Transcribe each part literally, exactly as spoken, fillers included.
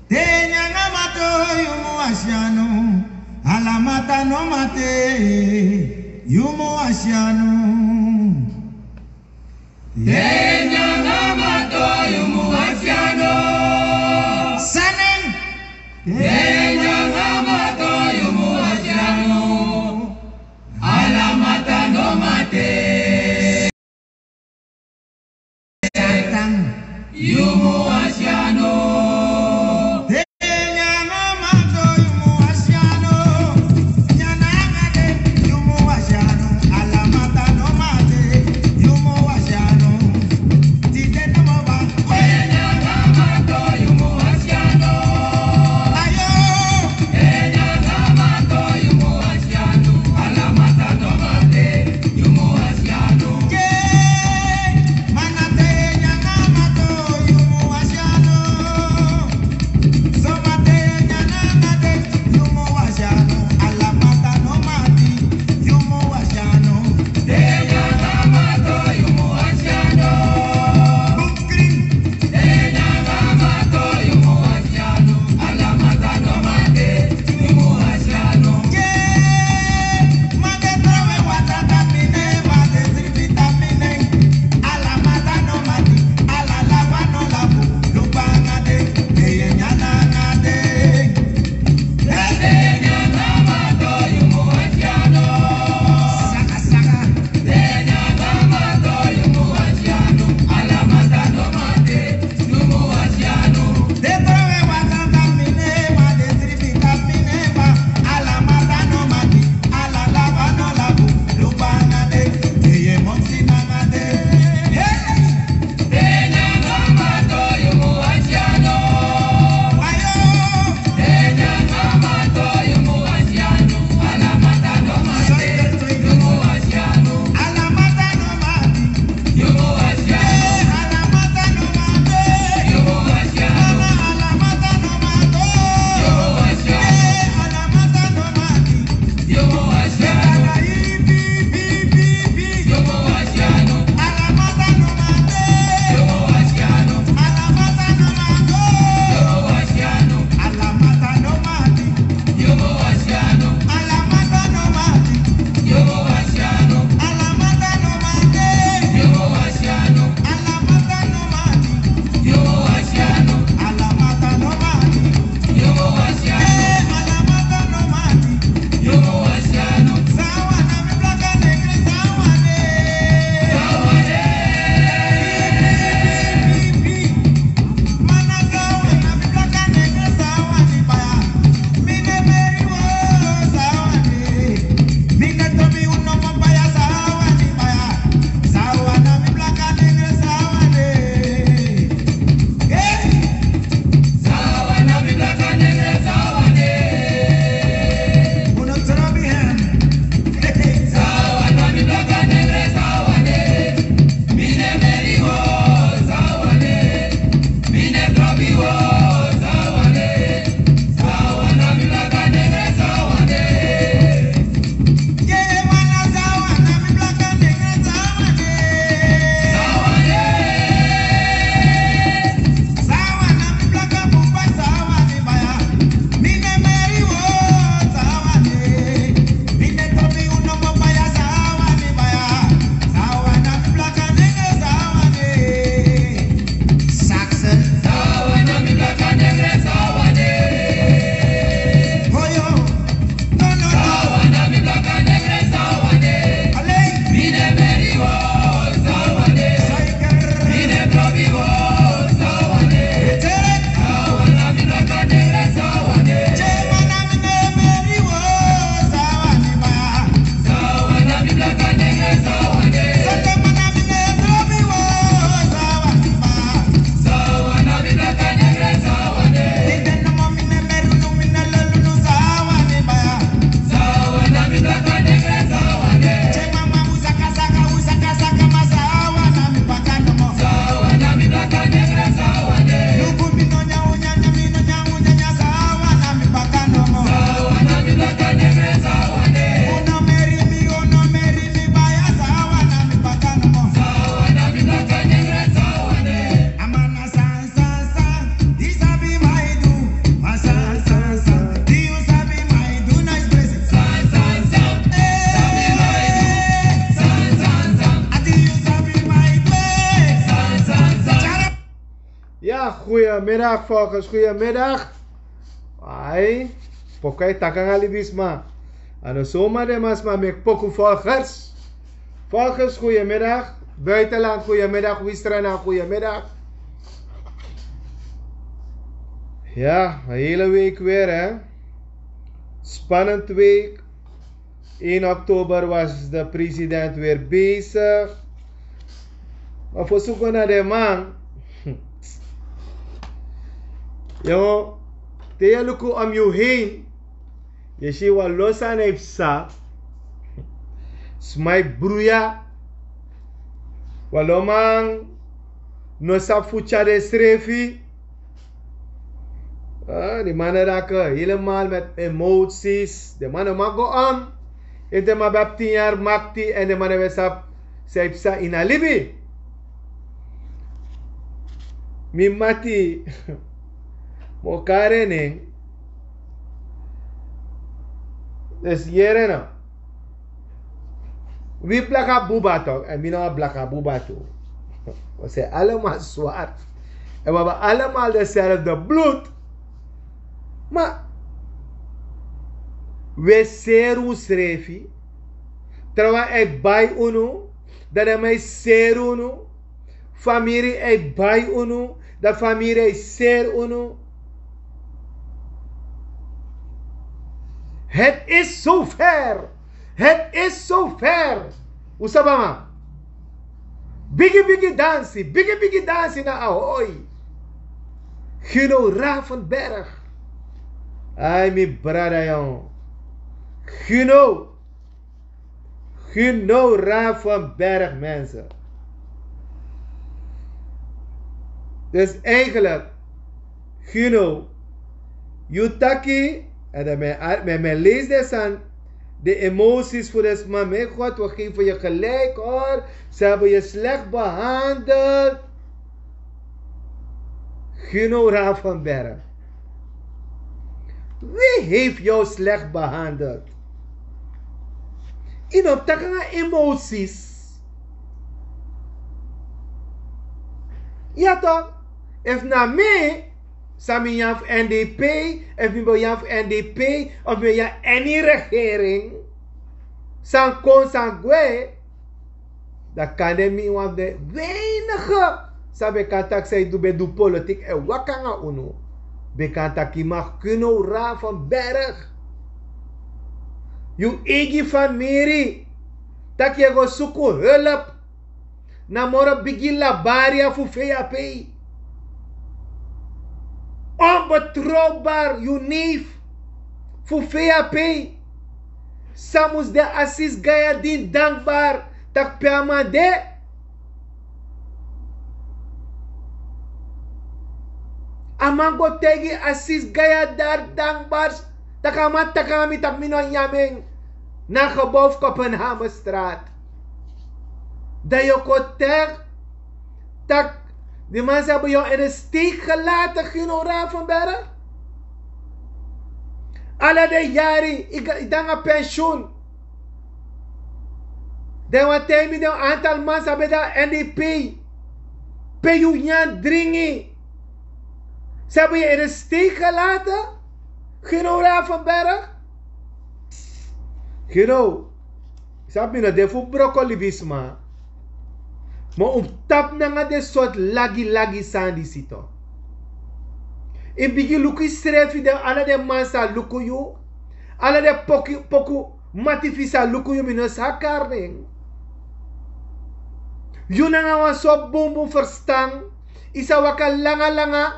Te nyanga mato, yu mu wasi anu. Ala mata no mate, yu mu wasi anu. Te nyanga mato, yu mu wasi anu. Sanen. Te nyanga mato, yu mu wasi anu. Ala mata no mate. Satan. Yu mu wasi anu. Te nyanga mato, yu mu wasi anu. Nyanga de, yu mu wasi anu. Ala mata no mate, yu mu wasi anu. Tide no mo ba. Te nyanga mato, yu mu wasi anu. Ayo. Goedemiddag, volgers, goedemiddag. Ai, poku e taki nanga libisma. A no soma den man sma meki poku, volgers. Volgers, goedemiddag. Buitenland, goedemiddag. Wistrana, goedemiddag. Ja, een hele week weer, hè. Spannend week. Een oktober was de president weer bezig. Maar voor zoeken naar de man. Yo, te yu luku om yu heen, yu si wan lo sani e psa. Sma e bruya. Wan lo man no sabi fu tyari ensrefi. Ah, die mannen raken helemaal met emoties. De mannen mag go aan. Efu de man ben abi tin yari makti en de mannen ben sabi san e psa ini a libi. Mi mati, mi o kari en nen. Dus yere no. Wi blaka buba toch, en mi no blaka buba tu. We zijn allemaal zwart. En we hebben allemaal dezelfde bloed. Maar we seri wi srefi. Trawan e bai unu, dan den man e seri unu. Famiri e bai unu, dan famiri e seri unu. Het is zover. Het is zover. Un sabi man. Bigi bigi dansi, bigi bigi dansi na Ahoy. Gino Ravenberg. Ai, mi brada yon. Gino. Gino Ravenberg, mensen. Dus eigenlijk, Gino, yu taki, en dan men, men, men lees de san, de emoties voor de sma, mijn God, we geven je gelijk, hoor. Ze hebben je slecht behandeld. Gino Ravenberg. Wie heeft jou slecht behandeld? Yu no taki nanga emoties. Ya toch? Efu na mi, san mi nyan fu N D P, efu mi ben nyan fu N D P, of mi nyan any regering, san kon, san gwe, dan kande mi wan fu den weinige san ben kan taki san yu du, ben du politiek en waka nanga unu, ben kan taki, ma Gino Ravenberg, yu eigi famiri taki yu e go suku hulp na moro bigi labaria fu V A P. Onbetrouwbaar, yu neef fu V A P. San mus de Assis Gaya dini dankbaar, taki pe a man de. A man go taigi Assis Gaya dari dankbaar, taki a man taki nanga mi taki mi no nyan en na gebouw fu Kopenhagenstraat. Dan yu o kon taigi taki die man san hebben jou in de steek gelaten, Gino Ravenberg. Ala den yari yu de nanga pensioen. Den wan taigi mi den aantal man san ben de na N D P, pe yu nyan dringi, san hebben jou in de steek gelaten, Gino Ravenberg. Gino, sabi mi no de fu broko libisma. Ma un tapu nanga den sortu lagi lagi sani disi toch. Yu bigin luku yusrefi, den ala den man sa luku yu. Ala den poku poku mati fu yu sa luku yu, mi no sa kari nen. Yu nanga wan so bunbun ferstan, yu sa waka langa langa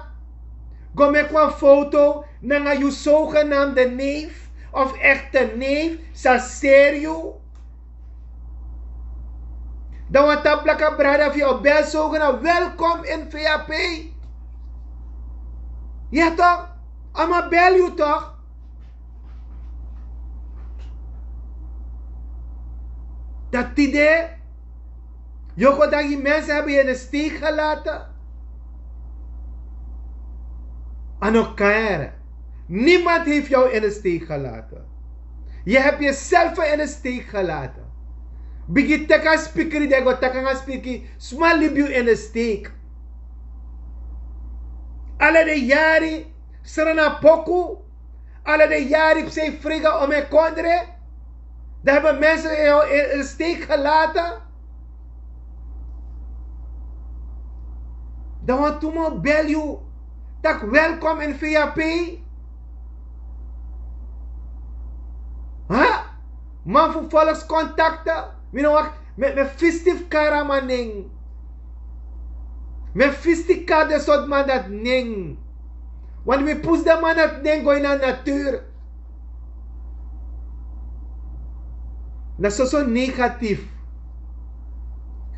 go meki wan foto nanga yu zogenaamde neef of echte neef, sa seri yu. Dan wan tapu blaka brada fu yu o bel, zogenaamd welkom in V A P. Ya toch? A man bel yu toch? Dan tide yu o kon taki mensen hebben je in de steek gelaten. A no kan. Niemand heeft jou in de steek gelaten. Je hebt jezelf in de steek gelaten. Bigin teki a spikri, dan yu go taki nanga spikri, sma libi yu in de steek. Ala den yari srana poku, ala den yari psei friga o mi e kondre. Dan heben mensen in, in, in steek gelaten. Dan wan tu man bel yu tak welkom in vap. Ha? Man fu volkskontakte. Mi no wak. Mi mi fisti fu kari a man nen. Mi fisti kari den sortu man dati nen. Want mi pusu den man dati nen go ini a natuur. Na soso negatif.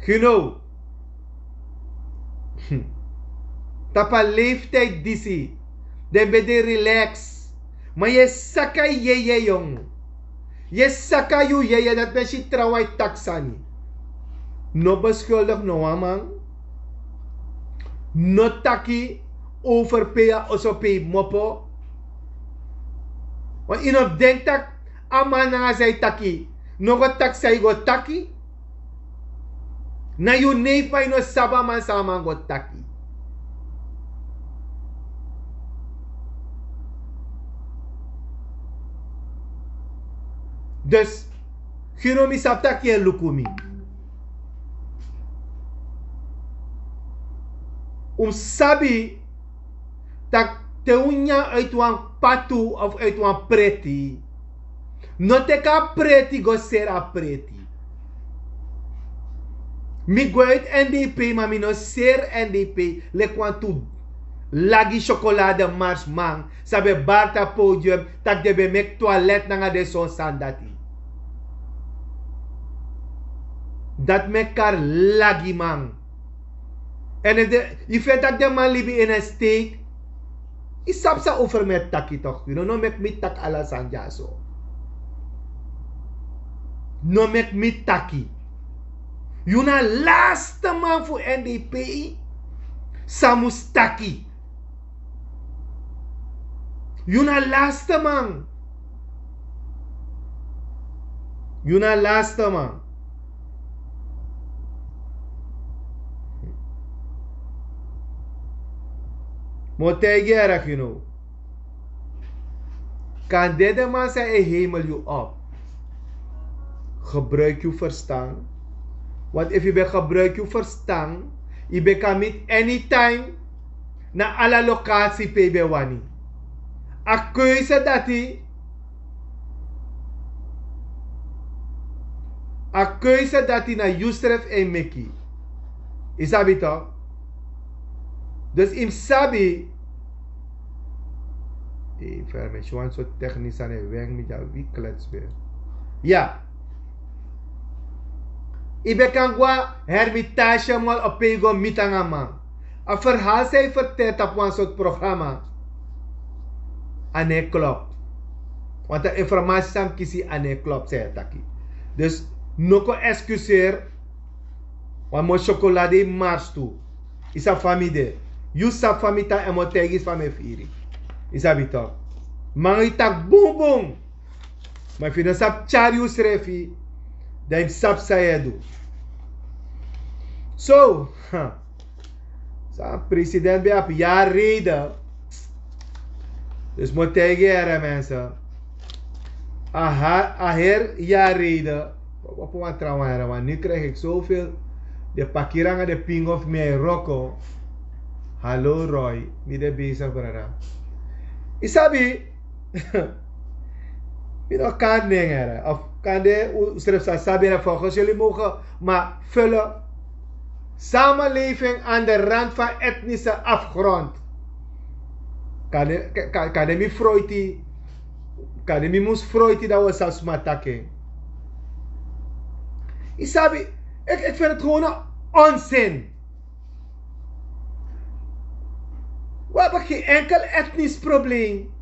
Yu no. Tapu a leeftijd disi den ben de relax. Ma yu e saka yu yeye yong. Yu e saka yu yeye dati ben si trawan e taki sani. No beskuldigi no wan man. No taki over pe yu a oso pe yu mopo. Want yu no fu denki tak' a man nanga san yu taki no go taki san yu go taki. Na yu nei fu man yu no sabi a man san a man go taki. Dus yu no mi sabi tak' yu e luku mi. Un mus sabi tak' te un nyan uiti wan patu of uiti wan preti, no teki a preti go seri a preti. Mi gwe uiti n d p ma mi no seri n d p leki wantu lagi syokolade marsman san ben bari tapu podium tak' den ben meki twalet nanga den son sani dati. Dati meki kari lagiman. Èn efu den yu feni tak' den man libi ini en steek, yu sabi san over mi e taki tok' yu no no meki mi taki ala sani dyaso. No meki mi taki. Yu na laste man fu n d p san mus taki. Yu na laste man. Yu na laste man. Mo taigi erg yu no. Kan dede man san e hemel yu op. Gebruik yu verstan. Want efu yu ben gebruik yu verstan, yu ben kan miti anytime na ala lokasi pe yu ben wani. A keuze dati a keuze dati na yu srefi e meki. Yu sabi tok? Dus yu mus sabi. Ei fermesi wan so teknisi san e weng mi dya wi klets wer. Ya. Yu ben kan go na hermitage mol o pe yu go miti nanga man. A ferhal san yu fertel tapu wan sortu programa, a no e klop. Want a informasi san mi kisi a no e klop san yu e taki. Dus no kon ekskuseri. Wan mo syokolade yu mars tu. Yu sabi fa mi de. Yu sabi fa mi tan èn mi o taigi yu fa mi e firi. Yu sabi tok? Manga yu taki bunbun. Ma efu yu no sabi tyari yusrefi, dan yu mus sabi san yu e du. So, san president ben abi yari rede. Dus mi o taigi yu here mense. A heri yari rede. Opo wan trawan here wan nu krijg ik zoveel. De pakiri nanga de pingo fu mi e wroko. Hallo roy, mi de bezig brada. Yu sabi, mi no kan nen here of kan de un srefi sa sabi here volgens yuli mogen ma vullen. Samenleving aan de rand van etnische afgrond. Kan de mi froiti. Kan de mi mus froiti dan we sa sma taki. Yu sabi, ik vind het gewoon een onzin. We hebben geen enkel etnisch probleem.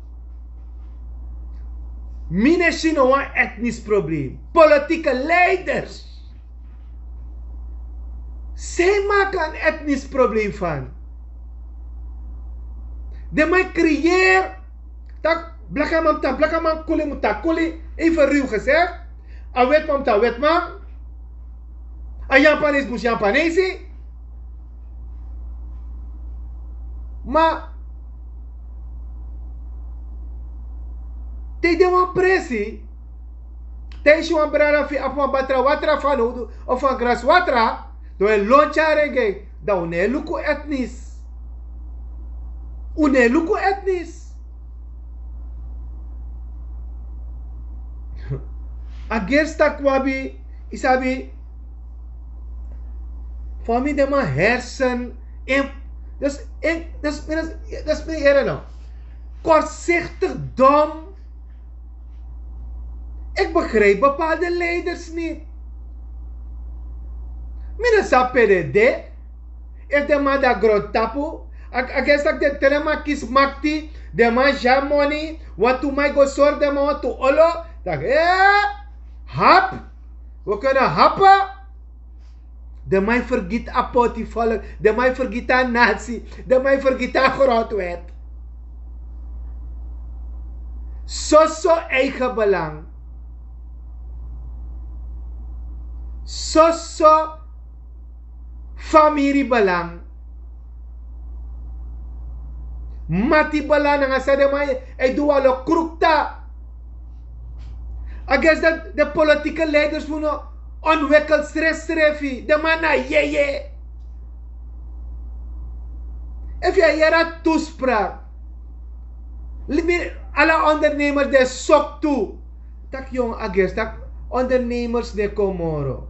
Mi no e si no wan etnisch probleem. Politieke leiders, zij maken een etnisch probleem van. Den man creëer tak' blakaman mus tan blakaman kuli mus tan kuli. Even ruw gezegd. A wetman mus tan wetman. A yapanesi mus yapanesi. Ma Te yu de wan presi, te yu si wan brada fu yu abi wan batra watra fanowdu, of wan gras watra, dan un e lon tyari en gi en. Dan un no e luku etnis. Un no e luku etnis. A gersi tak' un abi, yu sabi, fa mi den man hersen en. Dus en dus dus dus mi yere no. Kortsiktig, dom. Ik begrijp bepaalde leiders niet. Mi no sabi pe den de. Efu den man de na grontapu, a gersi tak' den te den man kisi makti, den man si a moni, wantu man e go sori den man wantu olo. Tak' hei, hap. Wi kena hapu. Den man e fergiti a poti volk, den man e fergiti a nasi, den man e fergiti a grondwet. Soso eigen belang. Soso famiri belang. Mati belang nanga san den man e du wan lo krukta. A gersi tak' den politike leiders fu no ontwikkel srefsrefi, den man na yeye. Efu yu e yere a toespraak, libi ala ondernemers den soktu. Tak' yong, a gersi tak' ondernemers no e kon moro.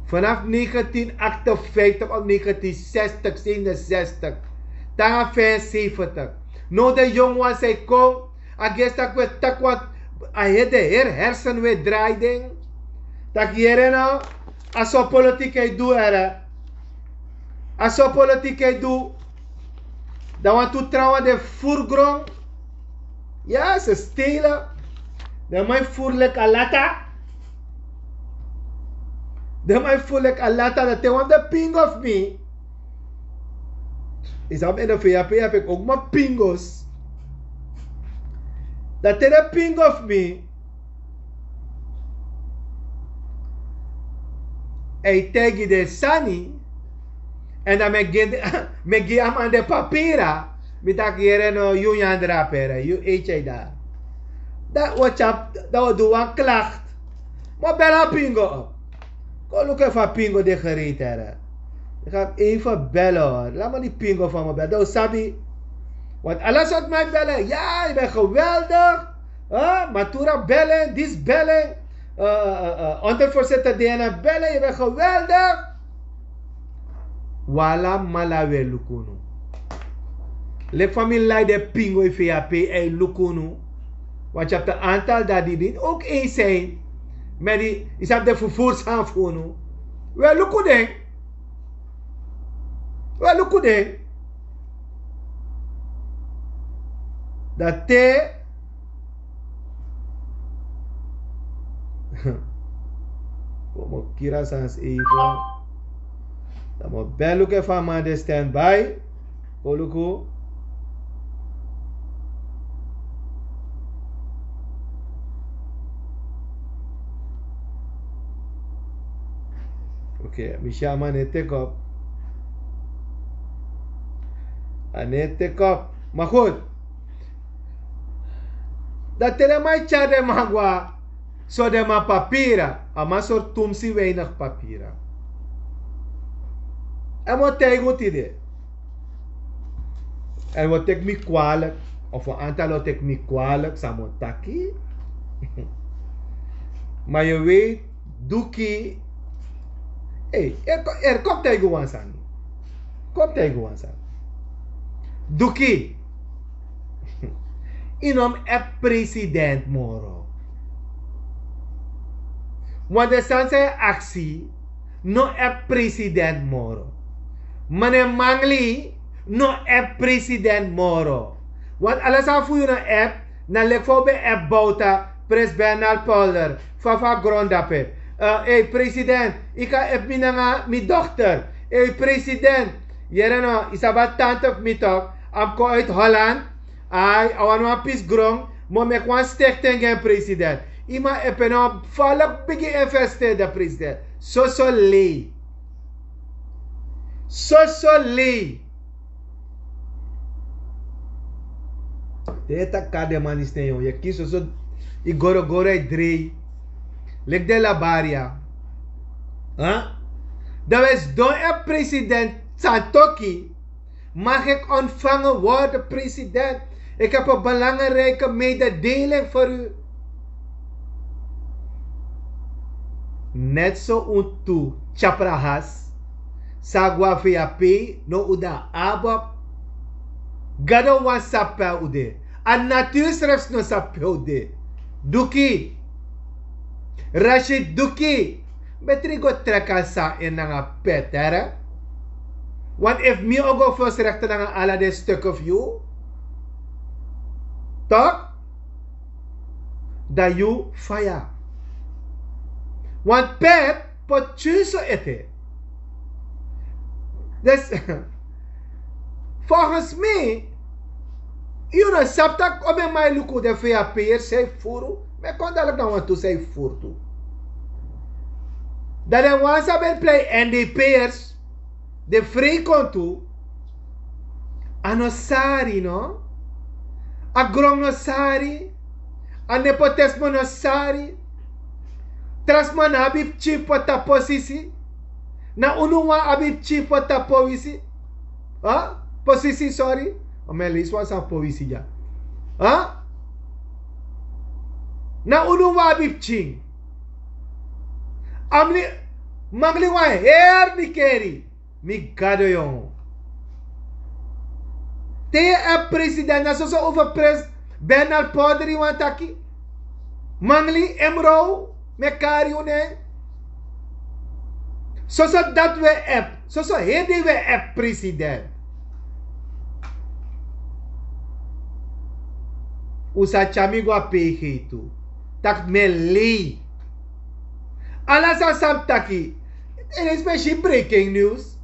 Vanaf negentien achtenvijftig of negentien zestig, zevenenzestig, te nanga vijfenzeventig. Now den yongu wan san e kon, a gersi tak' wi e taki wan, a heri den heri hersen wi e drai den. Tak' yere no, a so politiki e du, here. A so politiki e du. Dan wantu trawan den furu gron. Ya, se stelen. Den man e furu leki a lata. Den man e furu leki a lata, dan te wan de pingo fu mi. Yu sabi, en de fe ya pe ya pe kon man pingos. Dan te den pingo fu mi, a e taigi den sani. En dan mi e gi a man den papira. Mi taki yere no, yu nyan drape, yu e tyai dati. Dan wi o tyari, dan wi o du wan klakt. Mi o bel a pingo op. Kon luku efu a pingo de gereed, here. Mi kan even bel, hori. Laat mi die pingo van mi bel. Dan wi sabi. Want ala sortu man e bel. Ya, yu ben geweldig. Matura bel en, disi bel en. Ondervoorzitter D N A bel en, yu ben geweldig. Wi alamala wi e luku unu. Leki fa mi lai den pingo fu yu ya pe, a e luku unu. Want yu abi te antal dati di, di ook eens zijn. Met die, yu sabi, den vervoershan fu unu. Wi e luku den. Wi e luku den. Dati. Kon mi o kiri a sani even. Dan mi o bel luku efu a man de standby. Kon luku. Oké, mi si a man no e teki op. A no e teki op. Maar goed. Dan te den man e tyari den man go na, so den man papira. A man sori tumsi weinig papira. Èn mi o taigi unu tide. Èn wi o teki mi kwalijk, of wan antal o teki mi kwalijk san mi o taki. Ma yu weet, Duki. Ei, eri, kon mi taigi wan sani. Kon mi taigi wan sani. Duki. Yu no mus abi president moro. Want den sani san yu e aksi, no abi president moro. Meneer Mangli, no abi president moro. Want ala sani fu yu no abi, na leki fa un ben abi Bouta, Prins Bernard Polder, fa fu a gron dape. Ei, president, yu kan epi mi nanga mi dochter. Ei, president, yere no, yu sabi a tante fu mi tok, a mus kon uit Holland. Ai, a wani wan pisi gron, mi o meki wan stichting gi en, president. Yu man e peno falik bigi investeerder, president. Soso lei. Soso lei. Te yu e taki kari den man disi na yu, yu e kisi soso. Yu gorogoro e drei leki den labaria. Dan wi e sidon en president Santoki. Mag ik ontvangen worden, president? Ik heb een belangrijke mededeling voor u. Net zo un tu tyaprahas. San a go na vap, no un de na abab. Gado wan sabi pe un de. A natuur srefi no sabi pe un de. Duki. Rashid Duki. Betri go trek a san ini nanga petere. Want efu mi o go fosrekte nanga ala den stukken fu yu, tok, dan yu faya. Want pet poti tyun so ete. Dus volgens mi, yu no sabi tak' omeni man e luku den vap'ers san e furu. Mi e kon dadelijk na wantu san e furu tu. Dan den wan san ben plei N D P'ers, den frei kon tu. A no sari, no. A gron no sari. A nepotismo no sari. Tra sma no abi pikin fu poti na posisi. Na unu wan abi pikin fu poti na powisi. Posisi, sorry. O mi e leisi wan sani fu powisi dya. Na unu wan abi pikin. Amli, mangli wan heri nikeri. Mi gado yongu. Te yu e president, na soso over pres Bernard Podri wan taki. Mangli, Emro, mi e kari unu. Soso dati wi e app, soso heri dei wi e app president. Un sa tyari mi go na P G tu. Tak' mi e lei. Ala san san mi taki. Yu e si breaking news.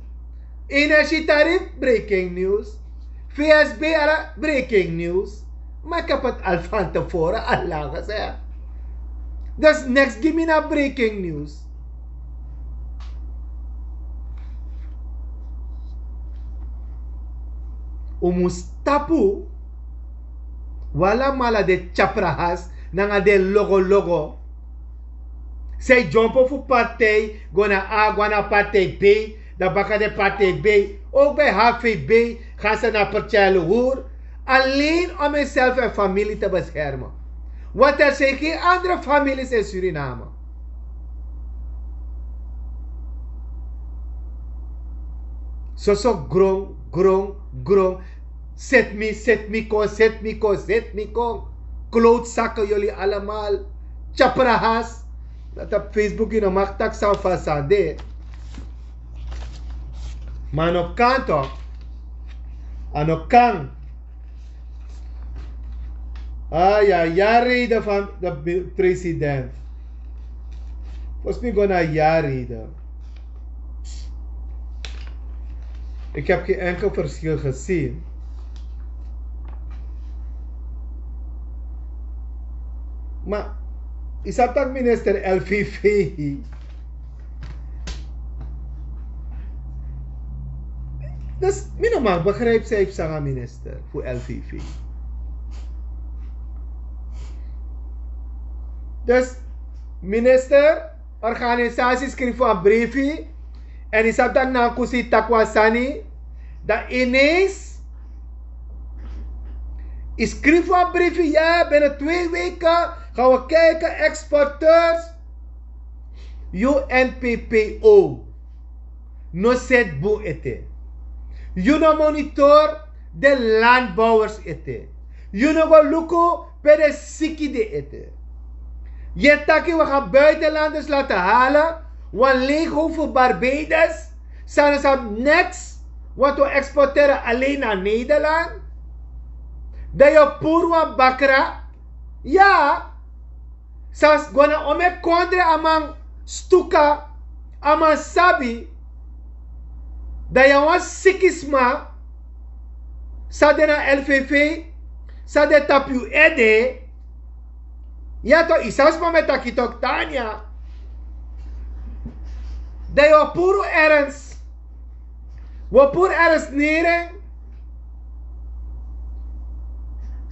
Energie tarief, breaking news. V S B, ala breaking news. Ma ik heb het al van tevoren al lang gezegd. Dus niks gi mi na breaking news. Un mus tapu. Un alamala den tyaprahas nanga den logologo. San e dyompo fu partij go na A, go na partij B, dan baka den partij B. Ook bij H V B gaan ze naar Partij Lehoer. Alleen om hunzelf en familie te beschermen. Want er zijn geen andere families in Suriname. Soso gron, gron, gron. Zet mi, zet mi kon, zet mi kon, zet mi kon. Klootzakken jullie allemaal. Tyaprahas. Dat op Facebook yu no mag taki san fu a sani de. Ma a no kan tok. A no kan. Ai, ai, ai, reden van de president. Volgens mij gewoon een jaarreden. Ik heb geen enkel verschil gezien. Maar is dat dan minister L V V? Dus mi no man begrijp san yu psa nanga minister fu L V V. Dus minister, organisatie skrifi wan briefi. En yu sabi tak' na kusi taki wan sani. Dan ineens yu skrifi wan briefi, ya, binnen twee weken gaan we kijken, exporteurs. U N P P O no seti bun ete. Yu no monitor de landbouwers ete. Yu no go luku pe de siki de ete. Yu e taki we gaan buitenlanders laten halen, wan leeghoofd fu Barbados, san no sabi niks, want we exporteren alleen naar Nederland. Dan yu o puru wan bakra, ya, san go na omeni kondre, a man stuka, a man sabi. Dan yu na wan siki sma san de na L V V, san de tapu yu ede. Ya tok, yu sabi san mi e taki tok, Tanya. Dan yu o puru ergens. Wi o puru ergens nere.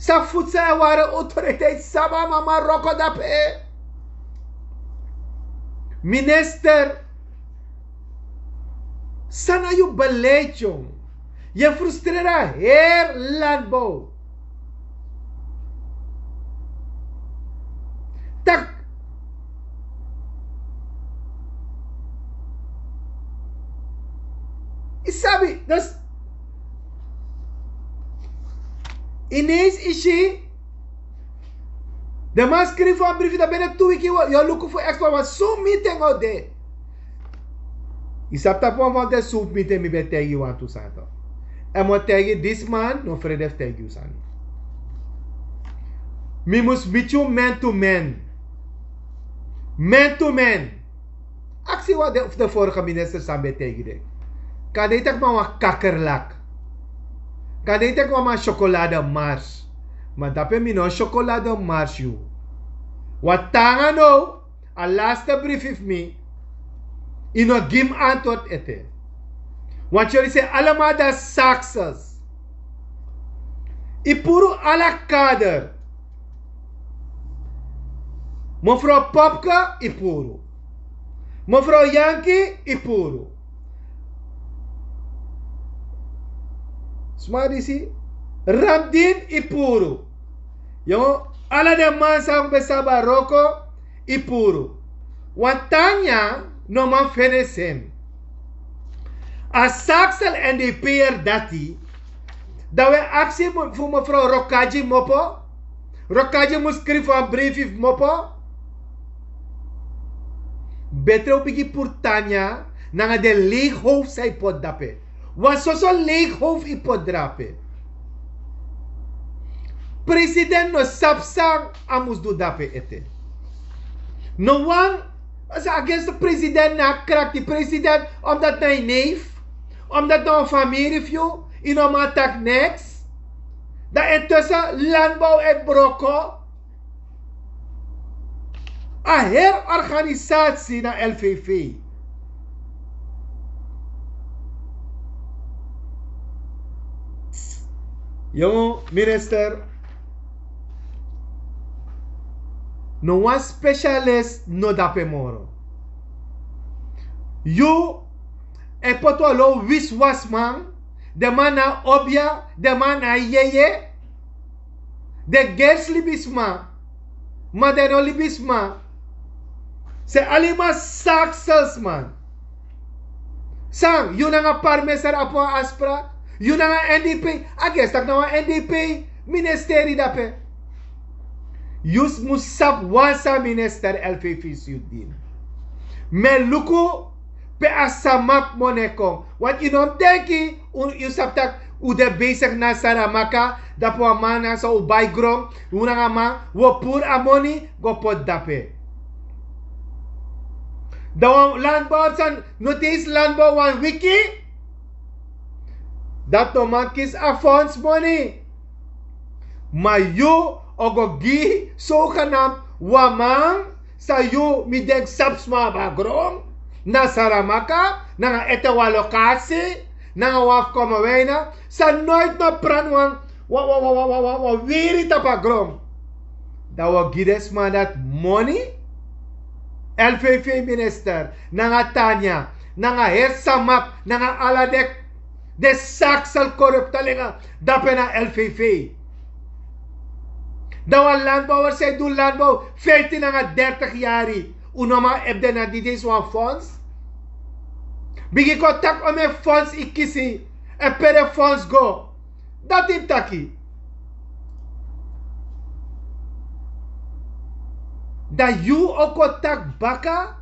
San futsa e wari autoriteit sama mama roko dape. Minister, san na yu beleid? Yu e frustreri a heri landbou. Tak yu sabi dus ineens isi. Den man skrifi wan brifi dan bene tu wiki yu o luku fu export wan sun miten o de. Yu sabi tapu wan fan ten sun miten mi ben taigi yu wantu sani to. En mi o taigi disi man no frede fu taigi yu sani. Mi mus miti yu men tu men. Men tu men. Aksi wan de fu de vorige minister san ben taigi den. Kan den taki man wan kakerlak. Kan den taki wan man chocolade mars. Ma dape mi no chocolade mars yu. Wan tanga no. A laste brifi fu mi. Yu no gi mi antwoord ete. Want yuli se alama dan saksels. Yu puru ala kader. Mevrouw Popke yu puru. Mevrouw Yanki yu puru. Sma disi. Ramdin yu puru. Yu ala den man san ben sabi a roko. Yu puru. Wan tanya no man fenesi en. A saksel en di peer dati. Dan wi e aksi fu mevrouw Rokaji mopo. Rokaji mus skrifi wan brifi fu mopo. Betre un bigi puru tanya nanga den leigi howfu san yu poti dape. Wan soso leigi howfu yu poti drape. President no sabi san a mus du dape ete. No wan a sa agensi president na a krakti president omdati na yu neif. Omdati na wan famiri fu yu. Yu no man taki neks. Dan en tusu landbou e broko. A heri organisasi na lvv. Yongu minister. No wan spesialis no dape moro. Yu e poti wan lo wiswasman. Den man na obia. Den man na yeye. Den gersi libisma. Ma den no libisma. Se alima sakselsman. San yu nanga parmester apu wan aspra. Yu nanga ndp. A gersi tak' na wan ndp ministeri dape. Yu mus sabi wan san minister lvv si yu dini. Mi e luku pe a samap mone kon. Want yu no mus denki yu sabi tak' un de besigi na saramaka. Dapu wan man na san un bai gron. Un nanga man un o puru a moni go poti dape. Dan wan landbouwer san no tesi landbouw wan wiki. Dati no man kisi a fonds moni. Ma yu o go gi sogenam wan man san yu mi denki sabi sma abi a gron na saramaka nanga ete wan lokasi nanga wan fu komoweina san noiti no prani wan wan wiri tapu a gron. Dan wi o gi den sma dati moni. Lvv minister nanga tanya nanga heri samap nanga ala dek den saksel koruptelinga dape na lvv. Dan wan landbouwer san e du landbouw vijftin nanga dertig yari un no man ebi den na di disi wan fonds. Bigin kon taki omen fonds yu kisi èn pe den fonds go. Dati yu mus taki. Dan yu o kon taki baka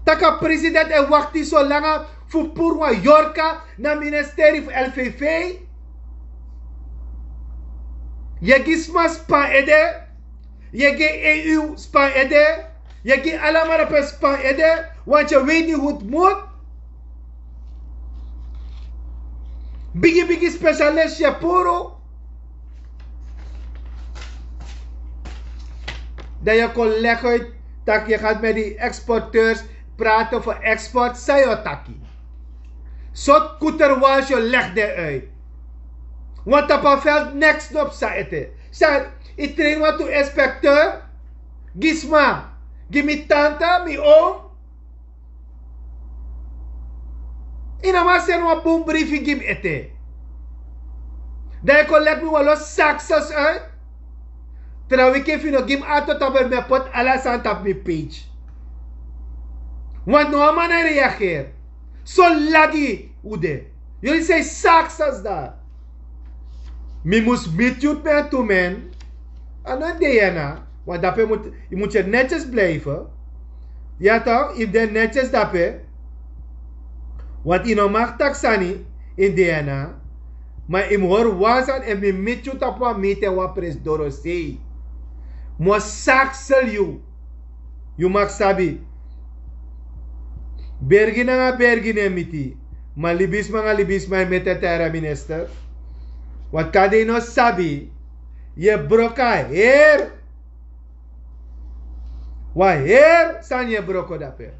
tak' a president e wakti solanga fu puru wan yorka na ministeri fu lvv. Yu e gi sma span ede. Yu e gi eu span ede. Yu e gi alamala pe span ede. Want yu e weiti hut mut bigi bigi spesialis yu e puru. Dan yu kon legi uit tak' yu gati met di exporteurs praten fu export san yu o taki. Sortu kuterwals yu o legi den uit. Wan tapu a veld neks no psa ete. San, i train wantu inspekteur gi sma, gi mi tanta, mi oom. I no man seni wan bun brifi gi mi ete. Dan i kon leki mi wan lo saksas uit. Tra wiki fu no gi mi ato tapu mi a poti ala sani tapu mi page. Want no wan man na reageer. So lagi un de. Yuli sei saksas dati. Mi mus miti yu tu men tu men. A no dna. Want dape yu mus yu netjes blijfe. Ya tok yu mus de netjes dape. Want yu no mag taki sani. Yu dna. Ma yu mus hori wan sani efu mi miti yu tapu wan miti en wan presi dorosei. Mi o saksel yu. Yu mag sabi. Bergi nanga bergi no e miti. Ma libisma nanga libisma e miti e tara minister. Wat kadi no sabi. Yu e broko a heri. Wan heri sani yu e broko dape.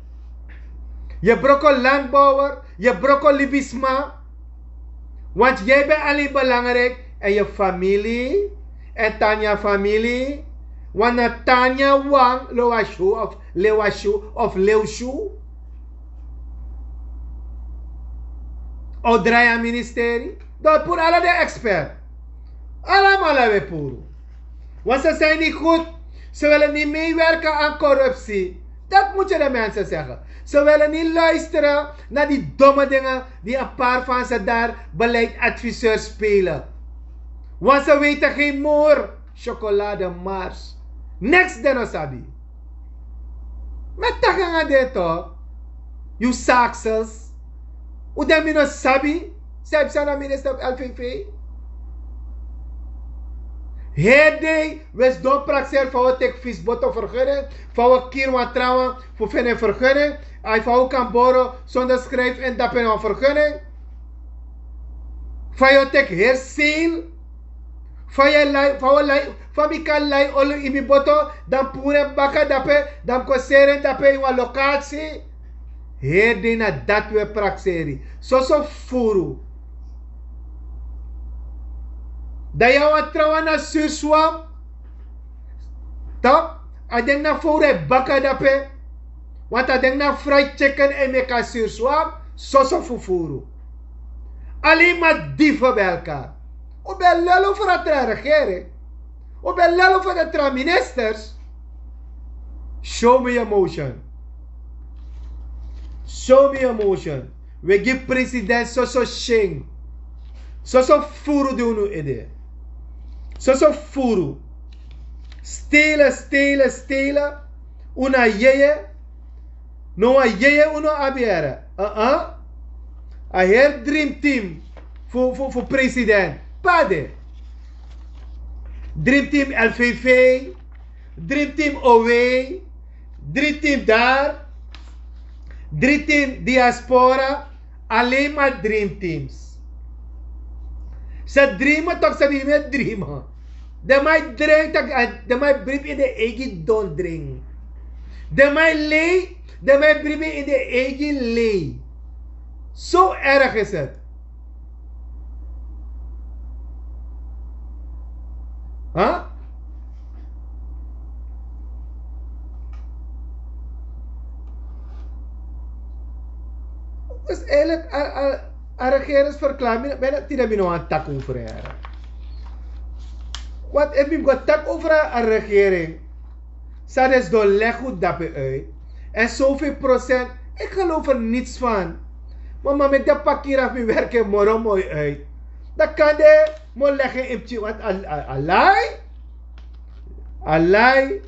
Yu e broko landbouwer. Yu e broko libisma. Want yu ben ali belangriki. Èn yu famili èn tanya famili. Wan na tanya wan lowashu of lewashu of lewshu. O drai a ministeri. Dan puru ala den expert. Alamala we puru. Wan se seni gud. Se wele ni meiwerka an korupsi. Dat mutu de mense sege. Se wele ni luisteren na di dome dinge di en par van se dari beleid adviseur spele. Wan se wete gen mor. Chocolade mars. Neks den no sabi. Met taki nanga den tok. Yu saksels. Un den mi no sabi. San yu psa na minister of lvv. Heri dei we sidon prakseri fa un o teki fisboto fergene. Fa un o kiri wan trawan fu feni en fergene. Ai fa un kan boro sonder skrifi en dape na wan fergene. Fa yu o teki heri seil. Fa yu e lai fa un o lai fa mi kan lai olo ini mi boto. Dan puru en baka dape dan mi kon seri en dape ini wan lokasi. Heri dei na dati we prakseri. Soso furu. Dan yu a wan trawan na surswam. Top. A denki na fowru e baka dape. Want a denki na frai chicken e meki a surswam. Soso fufuru. Alin ma dife belka. Un ben lel over a tra regering. Un ben lel over de tra ministers. Show me your motion. Show me your motion. We gi president soso sing. Soso furu di unu ede. Soso furu. Stele stele stele. Una yeye. No wan yeye unu abi here. Uh-uh. A heri dream team fu fu fu president pade. Dream team lvv. Dream team ow. Dream team dari. Dream team diaspora. Alen ma dream teams. Se dream tok se mi mi e dream. Den man e drink taki den man e bribi ini den eigi don drink. Den man e lei den man e bribi ini den eigi lei. So erg is het. Ha? Dus eigenlijk a a a regeringsverklaring bijna tien minuten aan tak over here. Want efu mi go tak over a regering. San den sidon legi un dape uit. En soveel procent. Ik geloof er niets van. Mama meki den pakira fu mi werki en moro moi uit. Dan kan den mi o legi en ini pikin want a lai. A lai.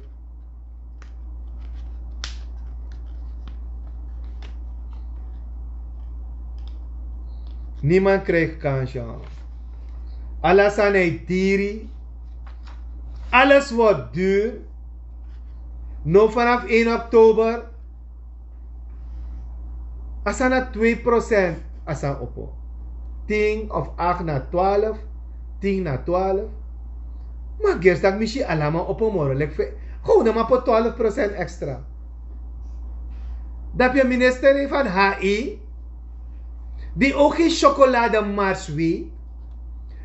Niemand krijgt kansi. Ala sani e diri. Alles wordt duur. No vanaf één oktober. A sani na twee procent. A sani opo. Tin of acht na twaalf. Tin na twaalf. Ma gersi tak' mi si alama opo moro leki fe. Gowna man poti twaalf procent extra. Dapi a minister van hi. Di oki chocolade marswi.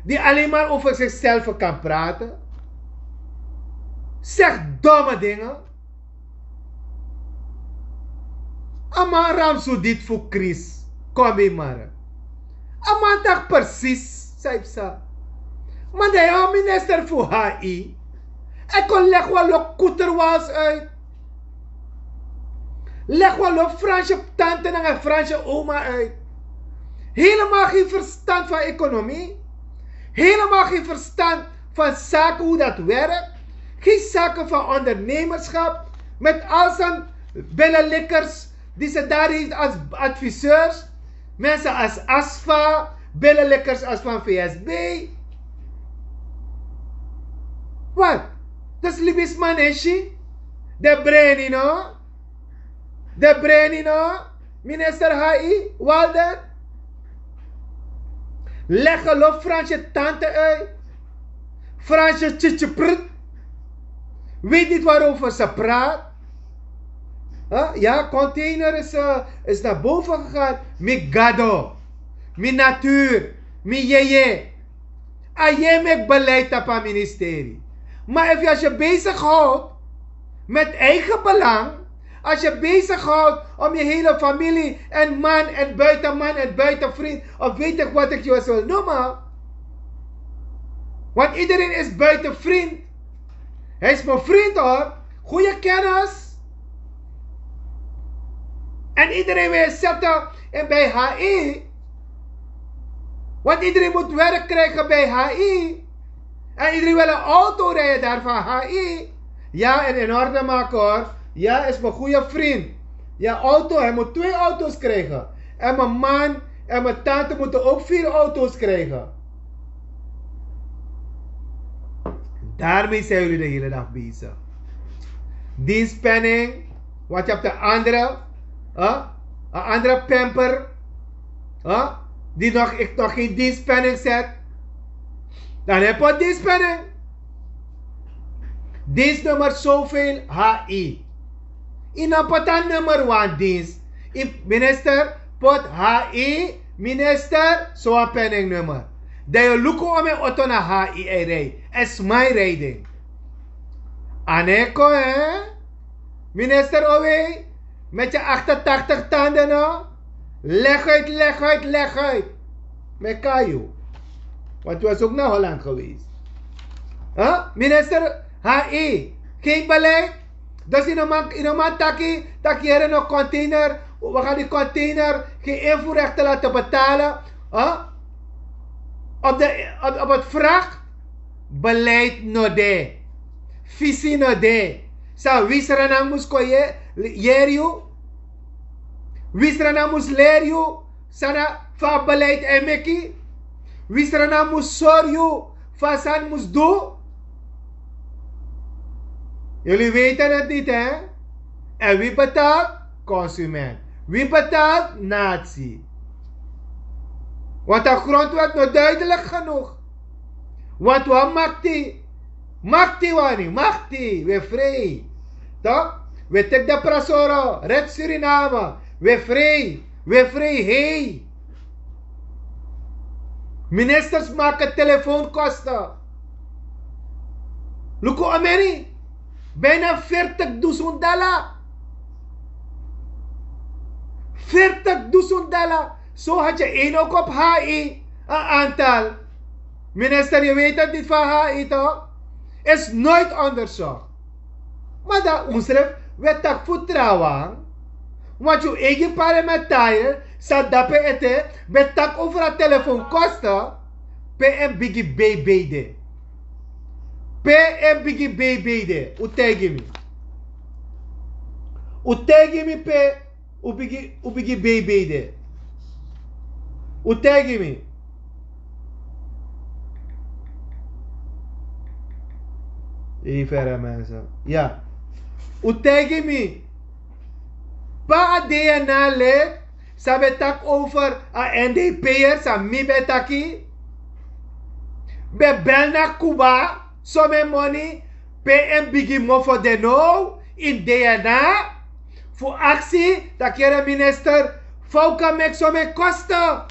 die alleen maar over zichzelf kan praten, zegt domme dingen. A man ramsu dit fu Chris, kon bij mare. A man dacht precies, zei psa. Maar de heer minister voor H I, ik kon leg wel lo kuterwals uit. Leg wel lo Franse tante en Franse oma uit. Helemaal geen verstand van economie. Helemaal geen verstand van zaken, hoe dat werkt. Geen zaken van ondernemerschap. Met al zijn billenlikkers die ze daar heeft als adviseurs. Mensen als ASFA, billenlikkers als van V S B. Wat? Dus libisma neshi, de breni no? De breni no? Minister H I, Walden. Leggen lo Fransje tante uit. Fransje tjitjeprut. Weet niet waarover ze praat. Huh? Ja, container is, eh, is naar boven gegaan. Mi gado. Mi natuur. Mi yeye. A yu e meki beleid tapu a ministerie. Maar als je bezighoudt met eigen belang, als je bezighoudt om je hele familie en man en buitenman en buitenvriend, of weet ik wat ik je wil noemen. Want iedereen is buitenvriend. Hij is mijn vriend hoor. Goede kennis. En iedereen wil je zetten en bij H I. Want iedereen moet werk krijgen bij H I. En iedereen wil een auto rijden daar van H I. Ja, en in orde maken hoor. Ja, is mijn goede vriend. Ja, auto, hij moet twee auto's krijgen. En mijn man en mijn tante moeten ook vier auto's krijgen. Daarmee zijn jullie de hele dag bezig. Dienstpenning, want je hebt een andere, hè? Een andere pamper, hè? Die nog, ik nog geen dienstpenning zet. Dan heb je dienstpenning. Dienstnummer zoveel H I. Yu no poti a nummer wan dienst. Yu minister poti H I, minister, so wan penning nummer. Dan yu luku omeni oto na H I e rij. En sma e rij den. A no e kon, hè? Minister Owei, met je achtentachtig tanden, no? Leg uit, leg uit, leg uit. Mi e kai yu. Want u was ook naar Holland geweest. Huh? Minister H I, geen beleid. Dus yu no man, yu no man taki, taki here no container. We gaan die container geen invoerrechten laten betalen. Huh? Op, de, op, op het vrachtbeleid no de. Visie no de. San wi Sranan mus kon ye-, yeri yu? Wi Sranan mus leri yu san na fa beleid e meki? Wi Sranan mus sori yu fa san mus du? Jullie weten het niet, hè? En wie betaalt? Consument. Wie betaalt? Natie. Want de grondwet no duidelijk genoeg. Want wan makti, makti wani, makti, we frei. Toch? We teki de prasoro, red Suriname, we frei, we frei, hey. Ministers maken telefoonkosten. Luku omeni, bijna veertig duizend dollar. Veertig duizend dollar. Zo had je één ook op H I, een aantal. Minister, je weet het niet van H I toch? Is nooit onderzocht. Maar dan onsref, we tak vertrouwen. Want je eigen parlementariër, sa dape ete, ben tak over a telefoonkosten, P M bigi B B D. P M bigi B B D. U tegi mi. U tegi mi pe U bigi, u bigi B B D. U tegi mi. Ei, fere mensen. Ja. U tegi mi. Pa a D N A lid, san ben taki over a N D P'er, san mi ben taki. Ben bel na Cuba, so mi moni, P M bigi mofo de now, in D N A. Fu aksi, taki here minister, fa u kan meki so meki kosten.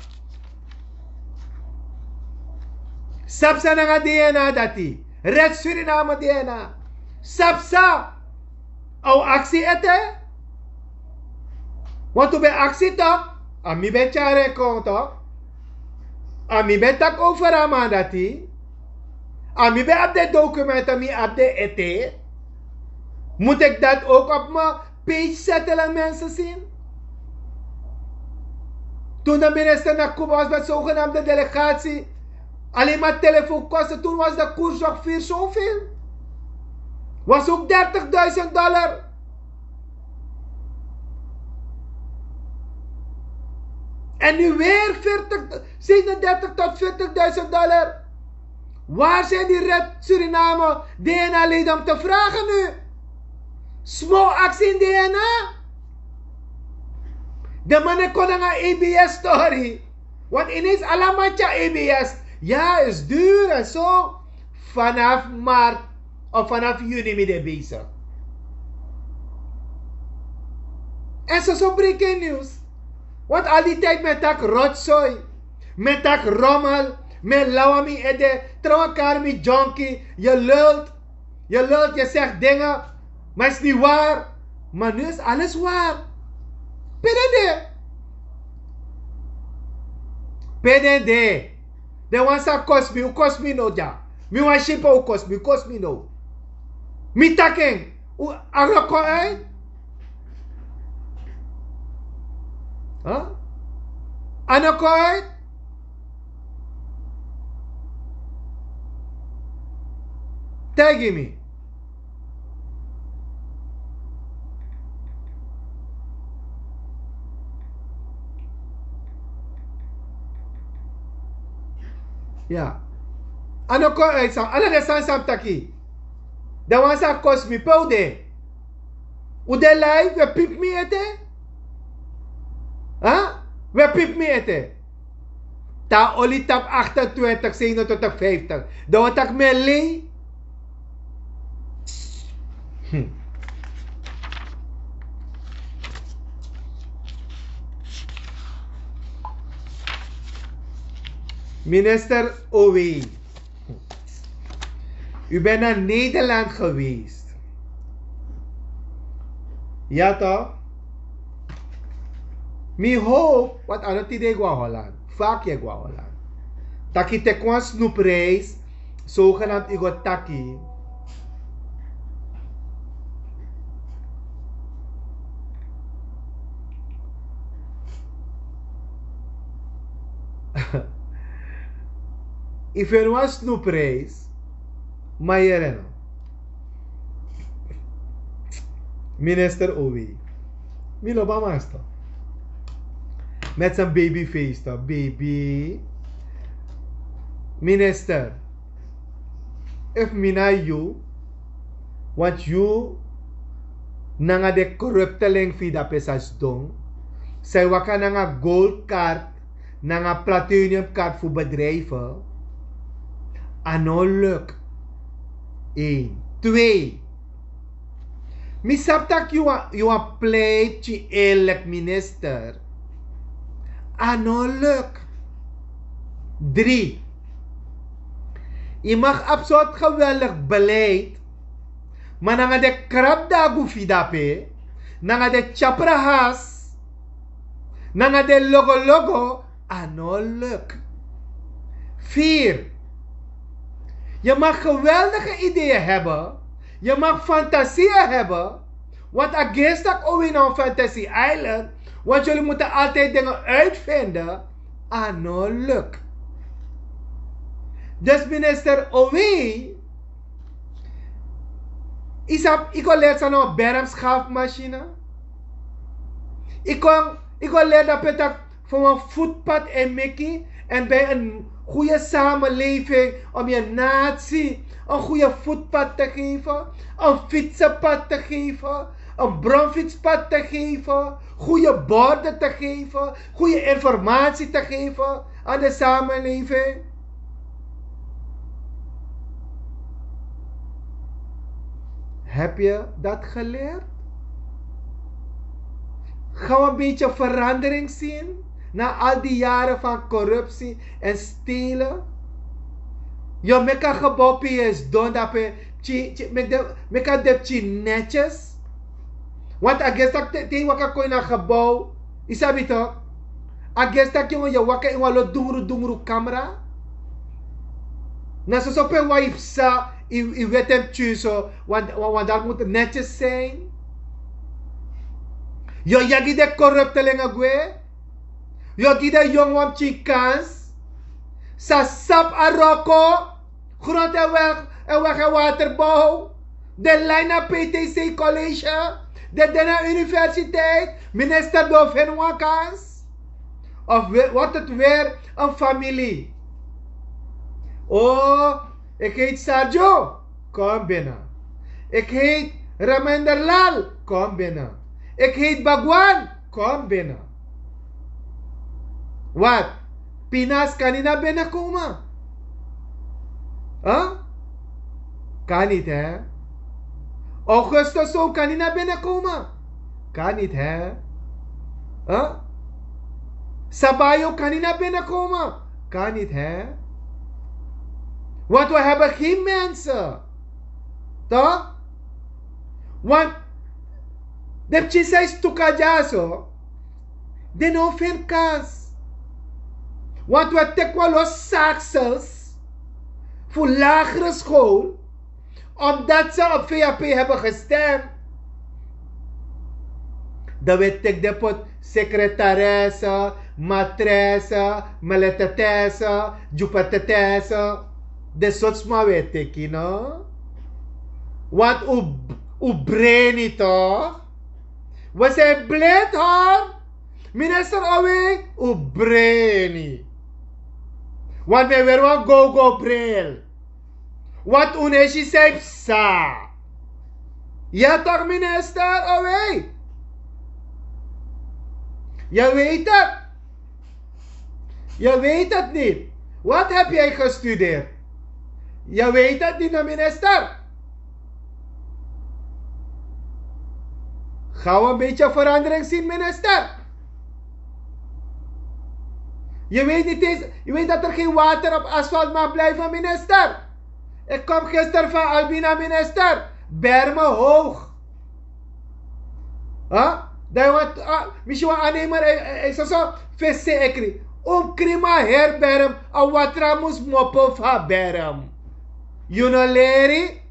Sapsa nanga DNA dati. Red Suriname DNA. Sapsa. Au aksi ete. Want un ben aksi tok. A mi ben tyari en kon tok. A mi ben taki over a man dati. A mi ben abi den dokumenten, mi abi den ete. Moet ik dat ook op mijn page zetten, laat mensen zien? Toen de minister naar Cuba was met zogenaamde delegatie, alleen maar telefoonkosten, toen was de koers ongeveer zoveel. Was ook dertigduizend dollar. En nu weer veertig, zevenendertig tot veertigduizend dollar. Waar zijn die Red Suriname DNA-leden om te vragen nu? Small actie in DNA. De mannen kon nanga A B S story. Want ineens allemaal tja A B S. Ja, is duur en zo. Vanaf maart of vanaf juni mi de bezig. En zo zo breaking news. Want al die tijd met dat rotzooi, met dat rommel, met lauw aan mijn ede, trouwen kar mijn junkie, je lult, je lult, je zegt dingen, maar is niet waar. Maar nu is alles waar. P D D. P D D. De wan sa kosi mi, un kosi mi no dya. Mi wan sipo, un kosi mi, un kosi mi no. Mi taki en, un a no kon uit. Huh? A no kon uit. Taigi mi. Ya. A no kon uit san, ala den sani san mi taki. Den wan san kosi mi, pe un de? Un de live, un e pipi mi ete? Huh? Un e pipi mi ete? Te a oli tapu achtentwintig, zevenentwintig, vijftig. Dan un taki mi e lei. Hm. Minister Owei, u bent naar Nederland geweest. Ja toch? Mi hoop, want a no tide yu go na Holland. Vaak yu e go na Holland. Taki teki wan snoepreis, zogenaamd yu go taki. Efu yu no wan snoepreis, ma yere no. Minister Owi, mi lobi a master. Met zijn babyface toch, baby. Minister, efu mi na yu, want yu nanga den corrupteling fu yu dape sa sidon, san e waka nanga goldkaart, nanga platinumkaart fu bedrijfen, a no luk. Een. Twee. Mi sabi tak' yu wan, yu wan pleit, yu eerlijk minister. A no luk. Drie. Yu mag abi sort geweldig beleid, ma nanga den krabdagu fu yu dape, nanga den tyaprahas, nanga den logologo, a no luk. Vier. Je mag geweldige ideeën hebben, je mag fantasieën hebben, want a geest tak' Owi na wan fantasy island, want jullie moeten altijd dingen uitvinden. A no luk. Dus minister Owi, yu sabi, yu kon leri san na wan bermschaafmachine. Yu kon, yu kon leri dape tak' van een voetpad en meki en bij een goede samenleving om je natie een goede voetpad te geven, een fietsenpad te geven, een bromfietspad te geven, goede borden te geven, goede informatie te geven aan de samenleving. Heb je dat geleerd? Gaan we een beetje verandering zien na al die jaren van corruptie en stelen? Yo meki a gebou pe yu e sidon dape, meki a de pikin netjes. Want a gesi tak' te yu waka kon ini a gebou, yu sabi tok', a gesi tak' yu e waka ini wan lo dungru dungru kamra. Na soso pe wan yu psa, yu weti en pikin so, want dat mus netjes sin. Yu o yagi den koruptelingi gwe. Yu o gi den yongu wan pikin kans. Sa sabi a wroko, grontu en wegi en waterbou, den lai na ptc college, den de na universiteit. Minister di o feni wan kans. Of word het weer en famili? O, eki heiti sarjo, kon bina. Eki heiti ramenderlal, kon bina. Eki heiti bagwan, kon bina. Wat? Pinas kan ni na bina koma? Kan niti he. Augustus so kan ni na bina koma? Kan niti he. Sabayo kan ni na bina koma? Kan niti he. Want we hebben geen mensen. Toch? Want de pikin san e stuka dyaso, den no o feni kans. Want we teki wan lo saksels fu lagere skol, omdat ze op vap hebben gestemd. Dan we teki den poti sekretaresse, matresse, meletetesse, djupatetesse. Den sortu sma we teki no. Want un breni tok'. We si en bledi hori. Minister awe, un breni. Want mi e weri wan gogo bril. Want un no e si san e psa. Ya tok' minister awe. Ya weti dat. Ya weti dat niti. Wat hebi ya gestuderi? Ya weti dat niti na minister. Ga wan beti verandering sin minister. Ya weti dat er gen water op asfalt mag bliven minister. Eki kom gister fan albina minister, berme hoog. Dan yu want, misi wan anemer, soso fesi se ekri. Un krima heri berm, a watra mus mopo fu a berm. Yu no leri.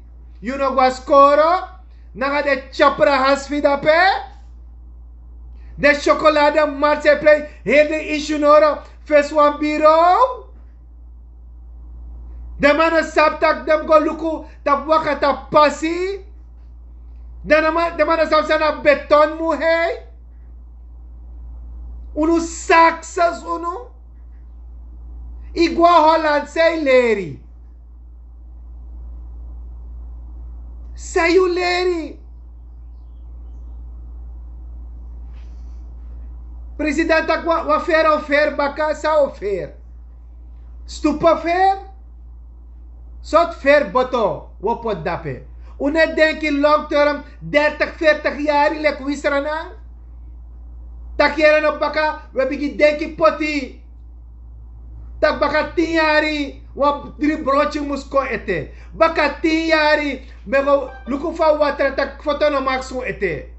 Yu no go na skoro. Nanga den tyapra hasi fu yu dape. Den syokolade marti e prei heri den insunoro fesi wan biro. Den man no sabi tak' den mus go luku tapu waka tapu pasi. Den man no sabi san na beton mu hei. Unu saksas unu. Yu go na holand san yu leri? San yu leri? President taki wan feri o feri baka san o feri? Stupa feri. Sortu feri boto wi o poti dape? Un no e denki long term, dertig fertig yari leki wi sranan. Taki yere no baka wi e bigin denki poti. Tak' baka tin yari wan dri bronti mus kon ete. Baka tin yari mi e go luku fu a watra tak' foto no maki sun ete.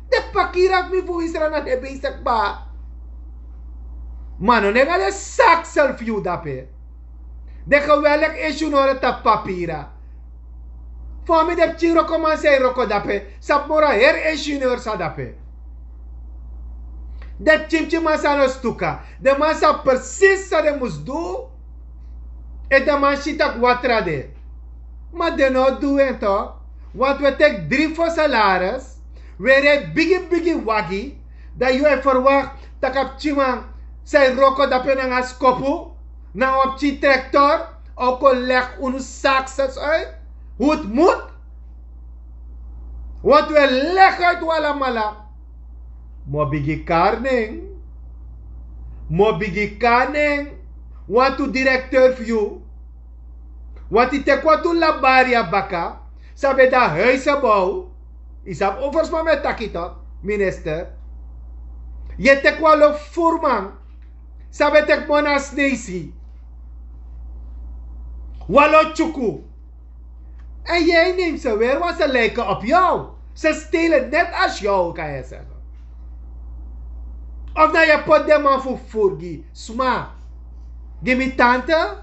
Den pakira fu mi fu wi sranan de besi kba. Ma no nega den saksel fu yu dape. Den geweldik insunoro tapu papira. Fa mi den pikin wrokoman san e wroko dape sabi moro a heri insunoro san dape. Den pikin pikin man san no stuka, den man sabi presis san den mus du. Efu den man si tak' watra de. Ma den no o du en tok'. Want wi e teki dri fo salaris, wi e rei bigi bigi wagi. Dan yu e ferwakti tak' a pikinman san e wroko dape nanga skopu nanga wan pikin trektor o kon legi unu saksas uit. Hut mut. Want wi e legi uit un alamala. Mi o bigin kari nen. Mi o bigin kari nen. Wantu direkteur fu yu. Wantu yu teki wantu labari ya baka san ben de na huisebow. Yu sabi over sma mi e taki tok', minister. Yu e teki wan lo furman san ben teki moni na sneisi. Walo tjuku. En jij neemt ze weer, want ze lijken op jou. Ze stelen net als jou, kan je zeggen. Of dan je pot de man voor voer, gi sma. Gi mi tante,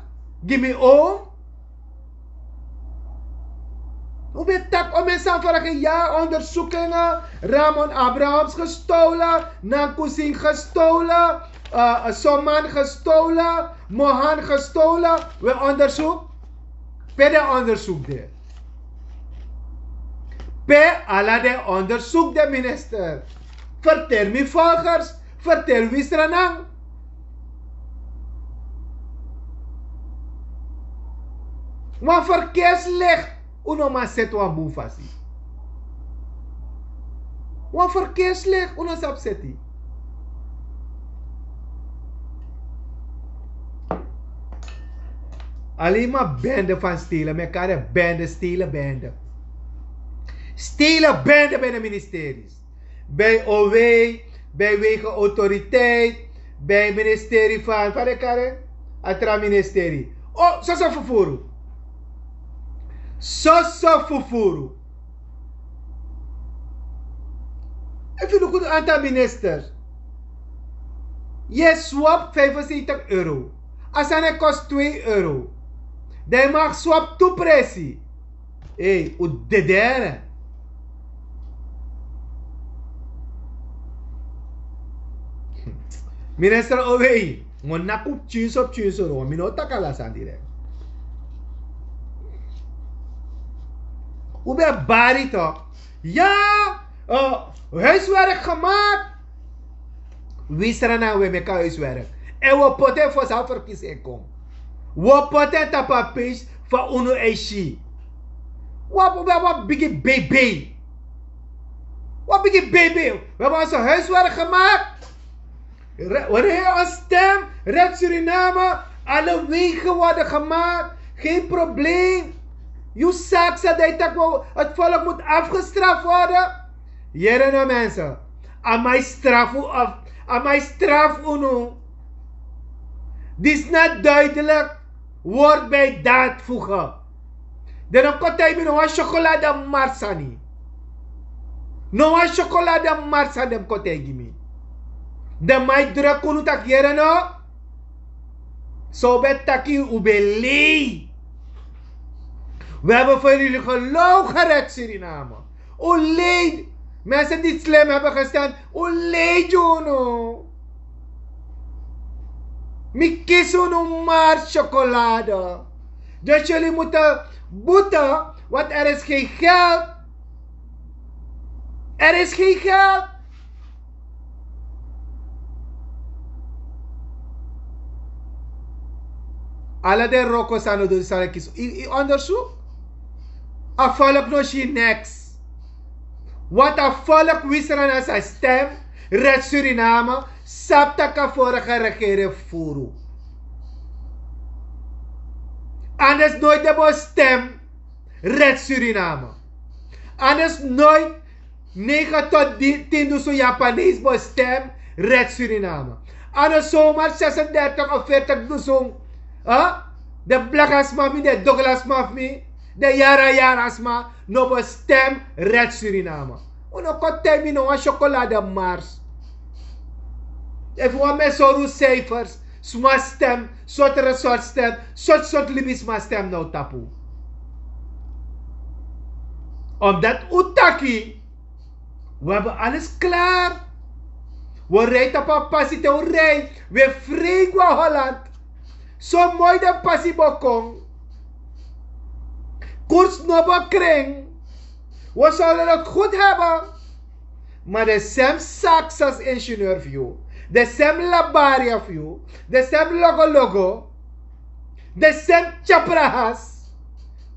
gi mi oom. Hoe ben tak om in San Verge ja onderzoekingen, Ramon Abrahams gestolen, Nankusin gestolen, uh, Soman gestolen, Mohan gestolen. We onderzoek. Pe den onderzoek de. Pe ala den onderzoek de, minister. Vertel mi volgers. Vertel wi sranang. Wan verkeerslicht, un no man seti wan bun fasi. Wan verkeerslicht un no sabi seti. Alleen maar bende van stelen, mekaar bende, stelen bende. Stelen bende bij de ministeries, bij O W, bij wegen autoriteit, bij ministerie van, van de karen, atra ministerie. Oh, soso fufuru. Soso fufuru. Efu luku de aantal ministers, je swap vijfenzeventig euro. A sani e kost twee euro. Dan yu mag swap tu presi. Ei, un dedere. Minister Owei, mi o naku pikinso pikinso no, mi no o taki ala sani direkt. Un ben bari tok. Ya, eh, huiswerk gemaakt. Wi srana we meki a huiswerk. En wi o poti en fosi a ferkisi e kon. Wi o poti en tapu a peisi fa unu e si. Wi abi, wi abi wan bigi bebe. Wi abi bigi bebe. Wi abi onze huiswerk gemaakt. Re-, we regen ons stem, Red Suriname, alle wegen worden gemaakt, geen probleem. Yu saki san dan yu taki, het volk moet afgestraft worden. Yere no mensen, a man e strafu of, a man e strafu unu. Disi na duidelijk woord bij daad voegen. Den no kon taigi mi no wan syokolade mars sani. No wan syokolade mars sani den kon taigi mi. Den man e druk unu taki yere no. So un ben taki un ben lei. We hebben voor jullie gelogen, Red Suriname. Un lei. Mensen die slim hebben gestemd, un lei gi unu. Mi kisi unu mars syokolade. Dus jullie moeten boeten, want er is geen geld. Er is geen geld. Ala den wroko san no du san e kisi. Yu, yu onderzoek. A volk no si niks. Want a volk wi srana san stem, Red Suriname, sabi tak' a vorige regering fufuru. Anders nooit den bo stem, Red Suriname. Anders nooit negen tot di-, tin dusun Japanees bo stem, Red Suriname. Anders zomaar zesendertig of veertig dusun, hè? Den blaka sma fu mi, den dogla sma fu mi, den yara yara sma, no bo stem, Red Suriname. Un no kon taigi mi no wan syokolade mars. Efu wan man e sori un cijfers, sma stem, sortu resort stem, sortu sortu libisma stem now tapu. Omdat un taki, we hebben alles klaar. We rijden op een passie te rij. We vringt we Holland. Zo mooi de passie begon. Koers no bekring. We zullen het goed hebben. Maar de sem saksas ingenieur view, de sem labaria view, de sem logo logo, de sem chaprahas.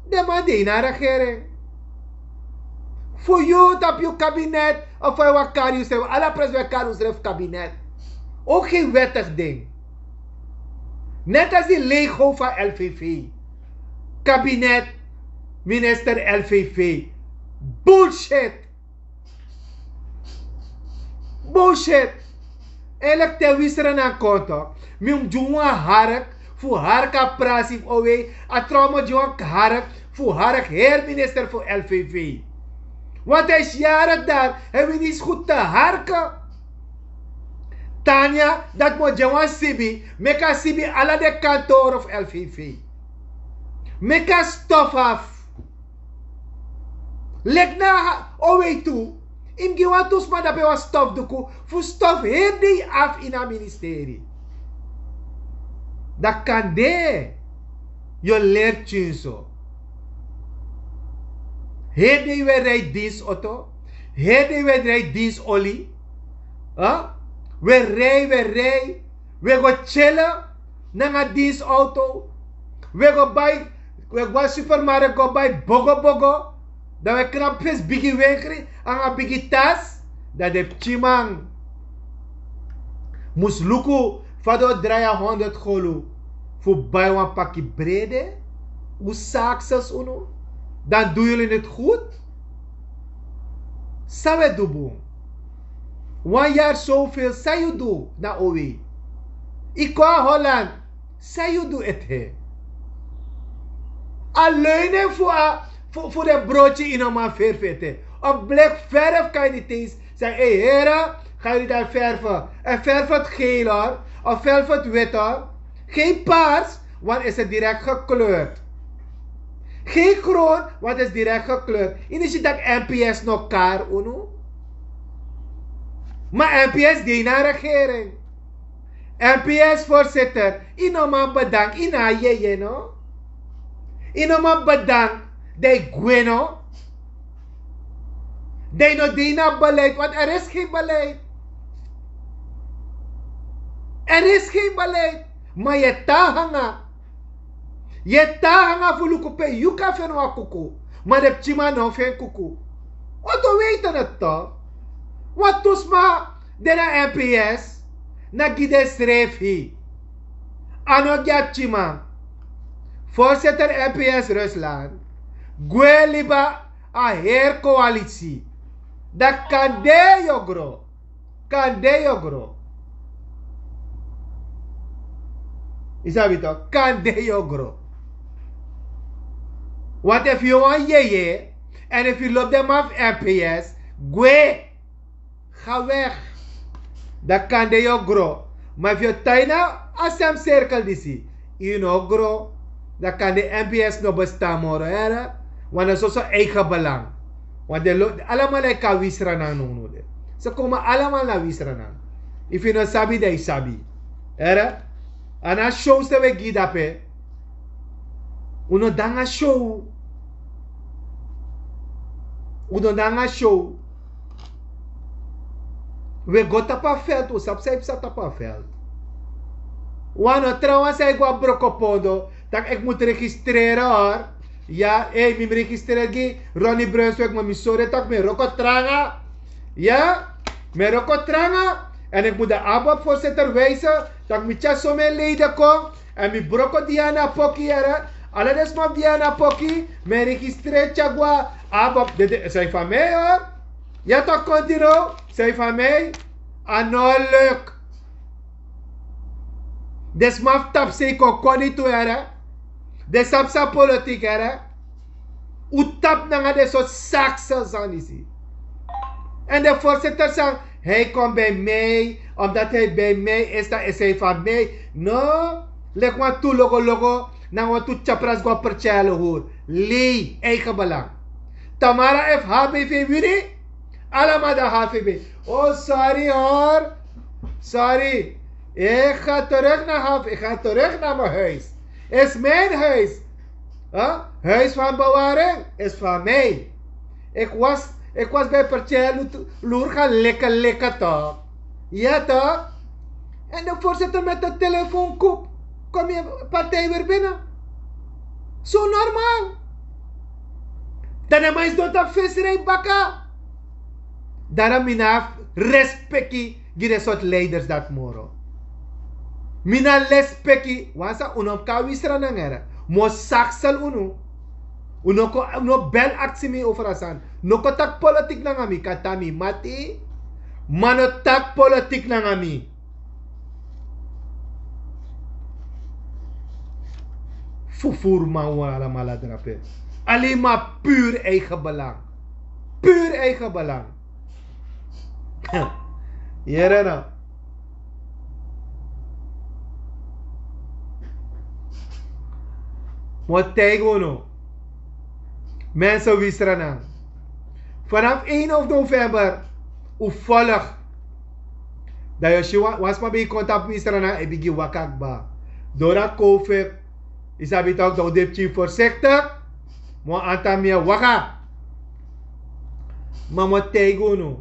De man de in a regering. Voor jou tapu yu kabinet, of voor yu kari yusref, ala pres we kari yusref kabinet. Ook geen wettig ding. Net als die Lego van L V V. Kabinet, minister L V V. Bullshit. Bullshit. Eigenlijk te wiseren aan konto. Mi mus gi wan hark. fu hark a prasi fu owei. A troumo gi wan hark fu hark heri minister fu lvv. Want hij is jarig daar, hij weet niet goed te harken. Tanya, dat mo gi wan sibi, meki a sibi ala de kantoro fu lvv. Meki a stof af. Leki na owei tu, yu mus gi wantu sma dape wan stofduku fu stof heri dei afu ini a ministeri. Dan kande yu o leri tyinso. Heri dei wi e rei dinsi oto. Heri dei wi e rei dinsi oli. Wi e rei wi e rei. Wi e go tyele nanga dinsi auto. Wi e go bai, wi e go a supermarket go bai bogo bogo. Dan wi e knapu fesi bigi wenkri nanga bigi tasi. Dan den pikinman mus luku fa den o drai a honderd golu fu bai wan paki brede. Un saksesi unu. Dan du yuli niti gud. San wi e du bun? Wan yari sofel san yu du na owei? Yu kon a holland, san yu du ete? A leunen fu a fu den broti yu no man ferfi ete. Of bleki ferfi kan yu niti eens. San ei here, ga yu dan ferfi? En ferfi het geel hor, of ferfi het wit hor. Geen paars, want is het direkt gekleurd. Geen groen, want is direkt gekleurd. Ini si dat mps no kar unu. Maar mps die na regering. Mps voorzitter, ino man bedank ina yeye no. Ino man bedank, dei gwe no. Dei no dei na beleid, want er is geen beleid. Er is geen beleid. Maar je ta hanga. Ye ta hanga fu luku pe yu kan feni wan kuku. Ma den pikinman no feni kuku. Wan tu weiti neti to. Wan tu sma de na mps. Na gi den srefi. A no gi a pikinman. Voorzitter mps rusland, gwe liba a heri koalisi. Dan kande yu o gro. Kande yu o gro. Yu sabi to, kande yu o gro. Want efu yu wan yeye, en efu yu lobi den man fu mps, gwe. Ga weg. Dan kande yu o gro. Ma efu yu o tan ini a sem sirkel disi, yu no o gro. Dan kande mps no bestan moro here. Want na soso eigen belang. Want den lo alamala e kon na wisra nanga nownow de. Se kon man alamala na wisra nanga. Efu yu no sabi dan yu sabi. Here. A na show san wi e gi yu dape. Un no de nanga show. Un no de nanga show. Wi e go tapu a veld, un sabi san yu psa tapu a veld. Wan no trawan san yu go na brokopondo, tak' eki mus registreri hori. Ya, ei mi mus registreri gi ronnie brunswik ma mi sori tak' mi e wroko tranga. Ya, mi e wroko tranga. Èn eki mus de abop voorzitter wijse, tak' mi tyari someni leden kon. Èn mi broko diana poki here. Ala den sma fu diana poki, mi e registreri tyari go na abop. Dede san yu famei hori. Ya tak' kontinu, san yu famei. A no luk. Den sma fu tapu sei kon koni tu here. Den sabi san politik here. Un tapu nanga den sortu saksel sani disi. Èn den voorzitter san, hij kon bij mij omdat hij bij mij is dan is hij van mij. No. Leki wan tu logo logo nanga wan tu tyapras go na pertyelo hori. Lei eigen belang. Tamara efu hvb wini, alamal dan hvb. O sori hori. Sori. Eki ga teruk na hvb, eki ga teruk na mi huis. Is mijn huis. Huis van bewaring is van mij. Eki was eki was bij pertyelo luru ga leke leke tok. Ya tok. Èn den voorzitter met den telefoon kopu. Kon mi partij weri bini. So normal. Dan den man isi don tapu fesi rei baka. Dara mi no abi respekti gi den sortu leiders dati moro. Mi no abi respekti wan san un no mus kon na wisra nanga here. Mi o saksel unu. Un no kon un no bel aksi mi over a sani. No kon taki politik nanga mi kan tan mi mati. Ma no taki politik nanga mi. Vervoerman, we alamala drape. Alleen maar puur eigen belang. Puur eigen belang. Yere na. Mo tijgi unu. Mensen, wisra na. Vanaf één of november, u volg. Dan yu si wan sma ben kon tapu wisra na, e bigin waka kba. Dora covid, yu sabi tok, dan u de pikin voorzichtig. Mo antan mi e waka. Ma mo tijgi unu.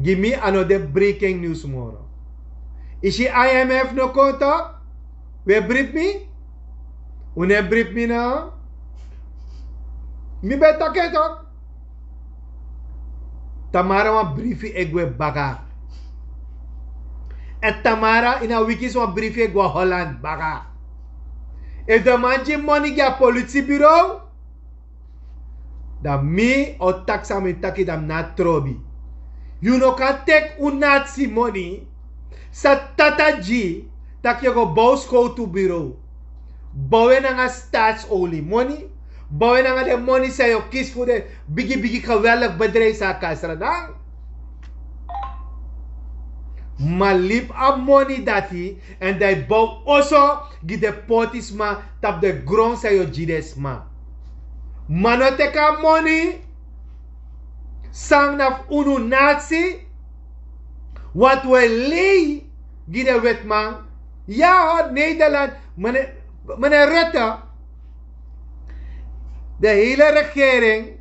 Gi mi a no de breaking news moro. Yu si I M F no kon tok? We brief mi? Un no e brief mi na? Mi ben taki en tok. Tamara wan briefi e gwe baka. Èn tamara ini a wiki so wan briefi e gwe Holland baka. Efu den man gi moni gi a politibureau, dan mi o taki san mi taki, dan mi no abi trobi. Yu no kan teki un natsi moni san tata gi, taki yu o go bow skowtu bureau. Bow en nanga staatsolie moni. Bow en nanga den moni san yu o kisi fu den bigi bigi geweldig bedrijf san a kasra dan. Ma libi a moni dati, èn dan yu bow oso gi den pôtisma tapu den gron san yu o gi den sma. Ma no teki a moni san na fu unu natsi. Want we lei gi den wetman. Ya, Nederland, meneer, meneer Rutte, de hele regering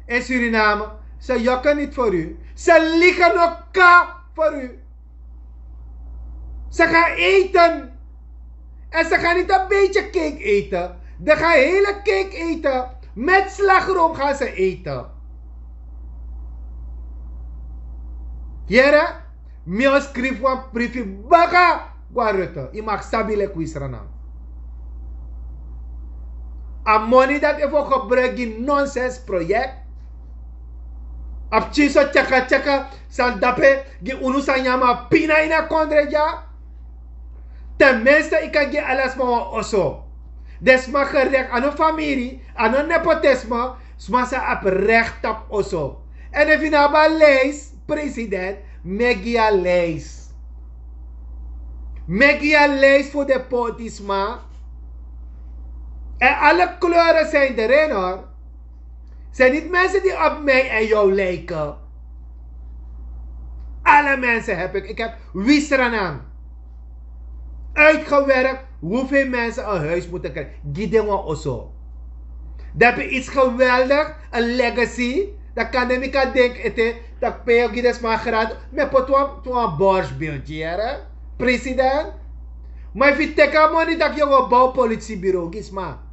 in Suriname, ze jokken niet voor u. Ze liegen elkaar voor u. Ze gaan eten. En ze gaan niet een beetje cake eten. Ze gaan hele cake eten. Met slagroom gaan ze eten. Yere, mi o skrifi wan briefi baka go na Rutte. Yu mag sabi leki wi Sranan. A moni dati efu o gebruik gi nonsens project. A pikin so tyaka tyaka san dape gi unu san nyan a pina ini a kondre dya. Ten minste yu kan gi ala sma wan oso. Den sma gerekt, a no famiri, a no nepotisme, sma san abi recht tapu oso. Èn efu yu no abi a lijst, president, meki yu a lijst. Meki yu a lijst fu den pôtisma. En alle kleuren zijn erin hoor. Zijn niet mensen die op mij en jou lijken. Alle mensen heb ik. Ik heb wi Sranan uitgewerkt hoeveel mensen een huis moeten krijgen. Gi den wan oso. Dan heb je iets geweldig, een legacy. Dan kan den mi kan denki ete, dan pe yu o gi den sma gratis. Mi e poti wan, wan borstbeeldje, yere, president. Ma efu yu teki a moni taki yu o go bow politibureau gi sma.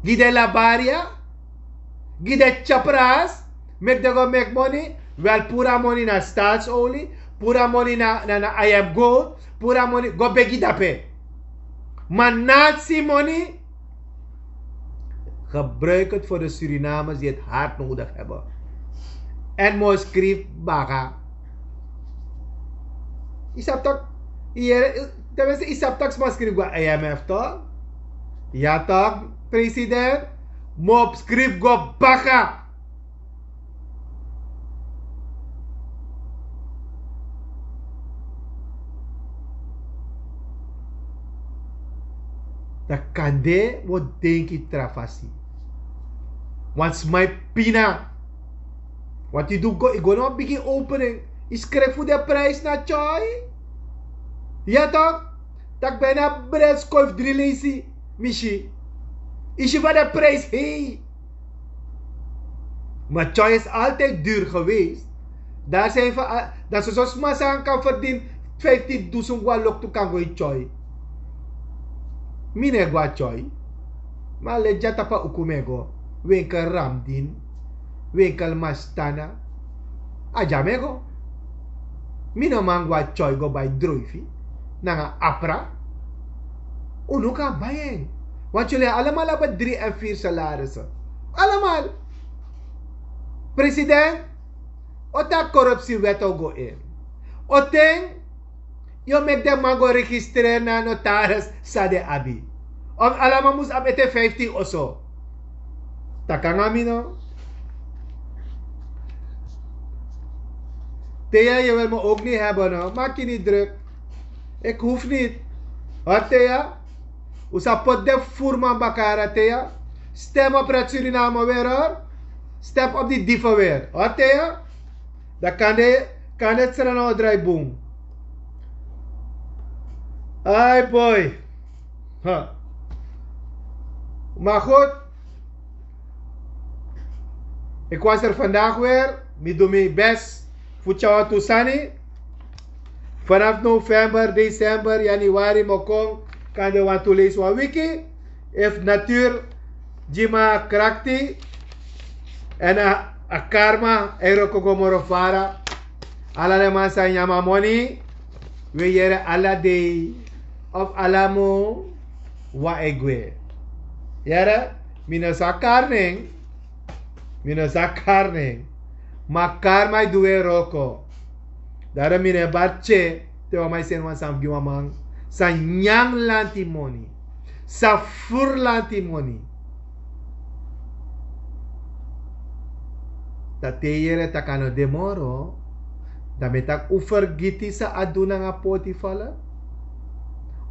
Gi den labaria, gi den chapras, meki den go meki moni. Wel, puru a moni na staatsolie, puru a moni na, na, na I M Gold, puru a moni go begi dape. Ma natsi moni, gebruik het voor de Surinamers die het hard nodig hebben. En mooi skrif baka. Yu sabi tok, yu yere, ten minste yu sabi tok sma skrifi go na I M F tok? Ya tok, president, mi o skrifi go baka. Dan kande wi o denki tra fasi. Wan sma e pina. Wat yu du go, yu go na wan bigi opening. Yu skrifi fu den prijs na tyoi. Ya tok, tak' bijna bred skoifi dri leisi. Mi si. Yu si fa den prijs hei. Maar tyoi is altijd duur geweest. Daar zijn van, dat soso sma san kan verdien vijftienduizend go na loktu kan go ini tyoi. Mi no e go na tyoi. Ma a leti dya tapu a uku mi e go. Winkel Ramdin, winkel Mastana. A dya mi e go. Mi no man go na tyoi go bai droifi nanga apra. Unu kan bai en. Want jullie allemaal hebben drie en vier salarissen. Allemaal. President, o taki korupsiewet o go in. O ten Yu o meki den man go registreri na a notaris san den abi. Of ala man mus abi ete fiftin oso. Taki nanga mi no. Te ya, je wil me ook niet hebben, no. Maak je niet druk. Ik hoef niet. Hoor te ya. Un sa poti den furman baka yara te ya. Stem op Red Suriname weer, hoor. Stem op die dieven weer. Hoor te ya. Dan kan de, kan de Sranan o drai bun. Ai boy. Huh. Maar goed. Ik was er vandaag weer. Mi du mi best fu tyari wantu sani. Vanaf november, december, januari mi o kon, kan de wantu leisi wan wiki. Efu natuur gi mi a krakti, èn a, a karma e wroko go moro fara. Ala den man san nyan a moni, wi e yere ala dei of ala mun, wan e gwe. Yere, mi no sa kari nen, mi no sa kari nen. Ma karma e du wi e wroko. Daarom mi no e bari tye te wan man e seni wan sani fu gi wan man san nyan lanti moni, san furu lanti moni. Dan te yu yere tak' a no de moro, dan mi e taki un fergiti san a du nanga Potifala.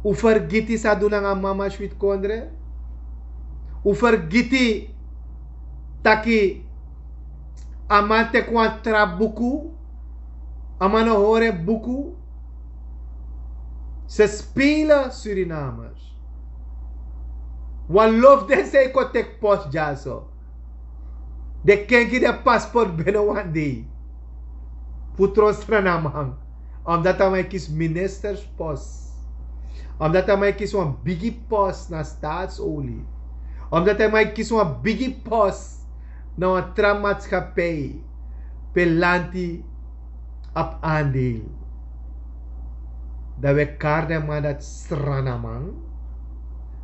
Un fergiti san a du nanga mama switi kondre. Un fergiti taki a man teki wan tra buku. A man no hori en buku. Se spelen Surinamers. Wan lofu den san e kon teki post dyaso. Den kenki den paspoort binnen wan dei. Fu tron Sranan man. Omdat a man e kisi ministerspost. Omdat a man e kisi wan bigi post na Staatsolie. Omdat a man e kisi wan bigi post na wan tra maatschappij. Pe lanti abi aandeel. Dan wi e kari den man dati Sranan man.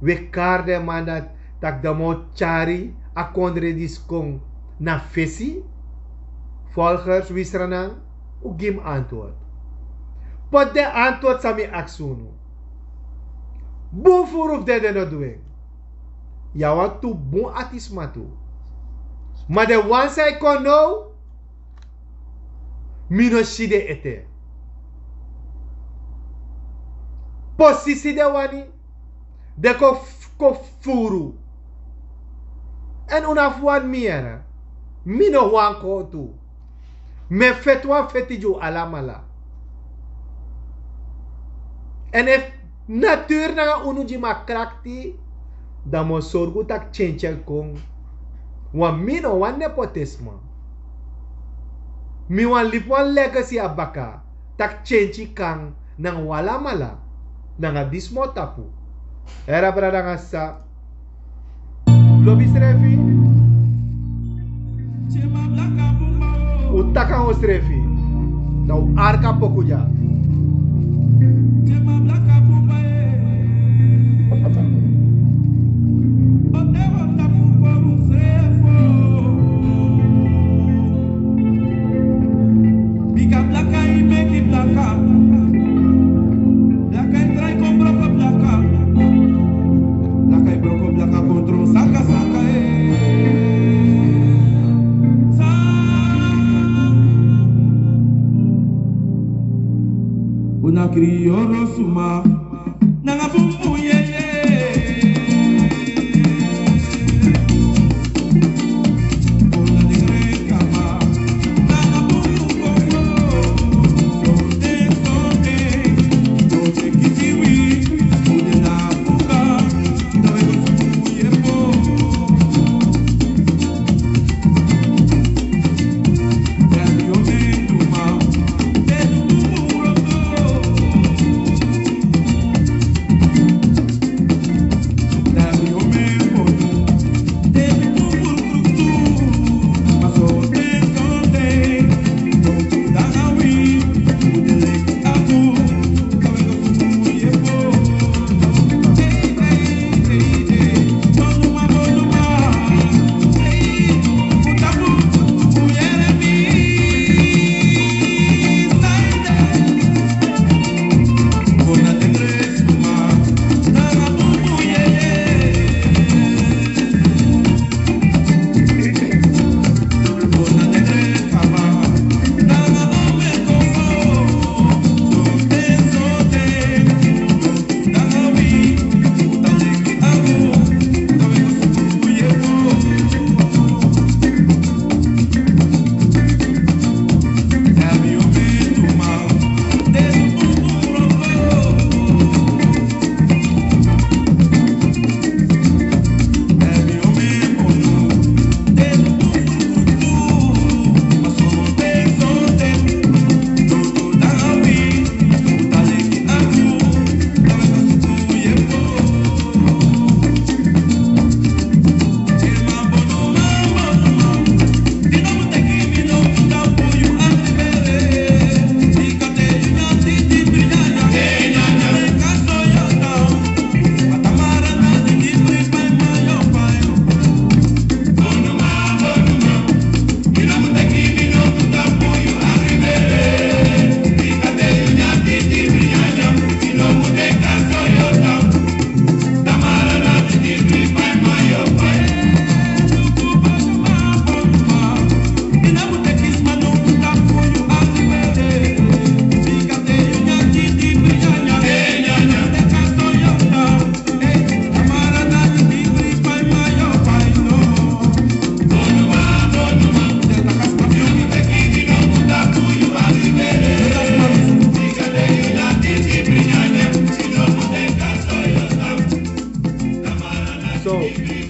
Wi e kari den man dati tak' den man o tyari a kondre disi kon na fesi. Volgers, wi Sranan, un gi mi antwoord. Poti den antwoord san mi aksi unu. Bun furu fu dede no du en. Yu a wantu bun ati sma tu. Ma den wan san e kon now, mi no si den ete. Posisi den wani, den kon f-, kon furu. Èn un no abi fu wani mi yere. Mi no wani kon tu. Mi e feti wan feti gi un alamala. Èn efu natuur nanga unu gi mi a krakti, dan mi o sorgu tak' change e kon. Want mi no wani nepotisme. Mi wani libi wan legacy na baka, tak' change kan nanga un alamala, nanga disi sma o tapu. Heri a brada nanga sisa. Lobi srefi. Un taki nanga un srefi. Dan un arki a poku dya. Bika blaka e meki blaka. Blaka e trai kon broko blaka. Blaka e broko blaka kon tron saka saka e. Sa. Una krioro suma. Nanga bumbu yeye.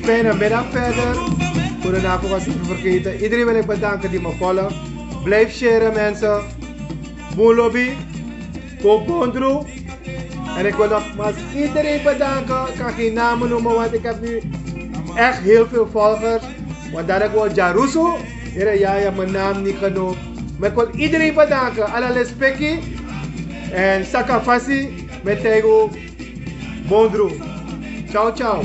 Fijne middag verder. Goedenavond, was niet vergeten. Iedereen wil ik bedanken die me volgt. Blijf sharen, mensen. Bun lobi. Go bondru. En ik wil nogmaals iedereen bedanken. Ik kan geen namen noemen, want ik heb nu echt heel veel volgers. Want dat ik wil Jarusu. Here, ja, je hebt mijn naam niet genoemd. Maar ik wil iedereen bedanken. Ala lespeki. En sakafasi. Met Taigo. Bondru. Ciao, ciao.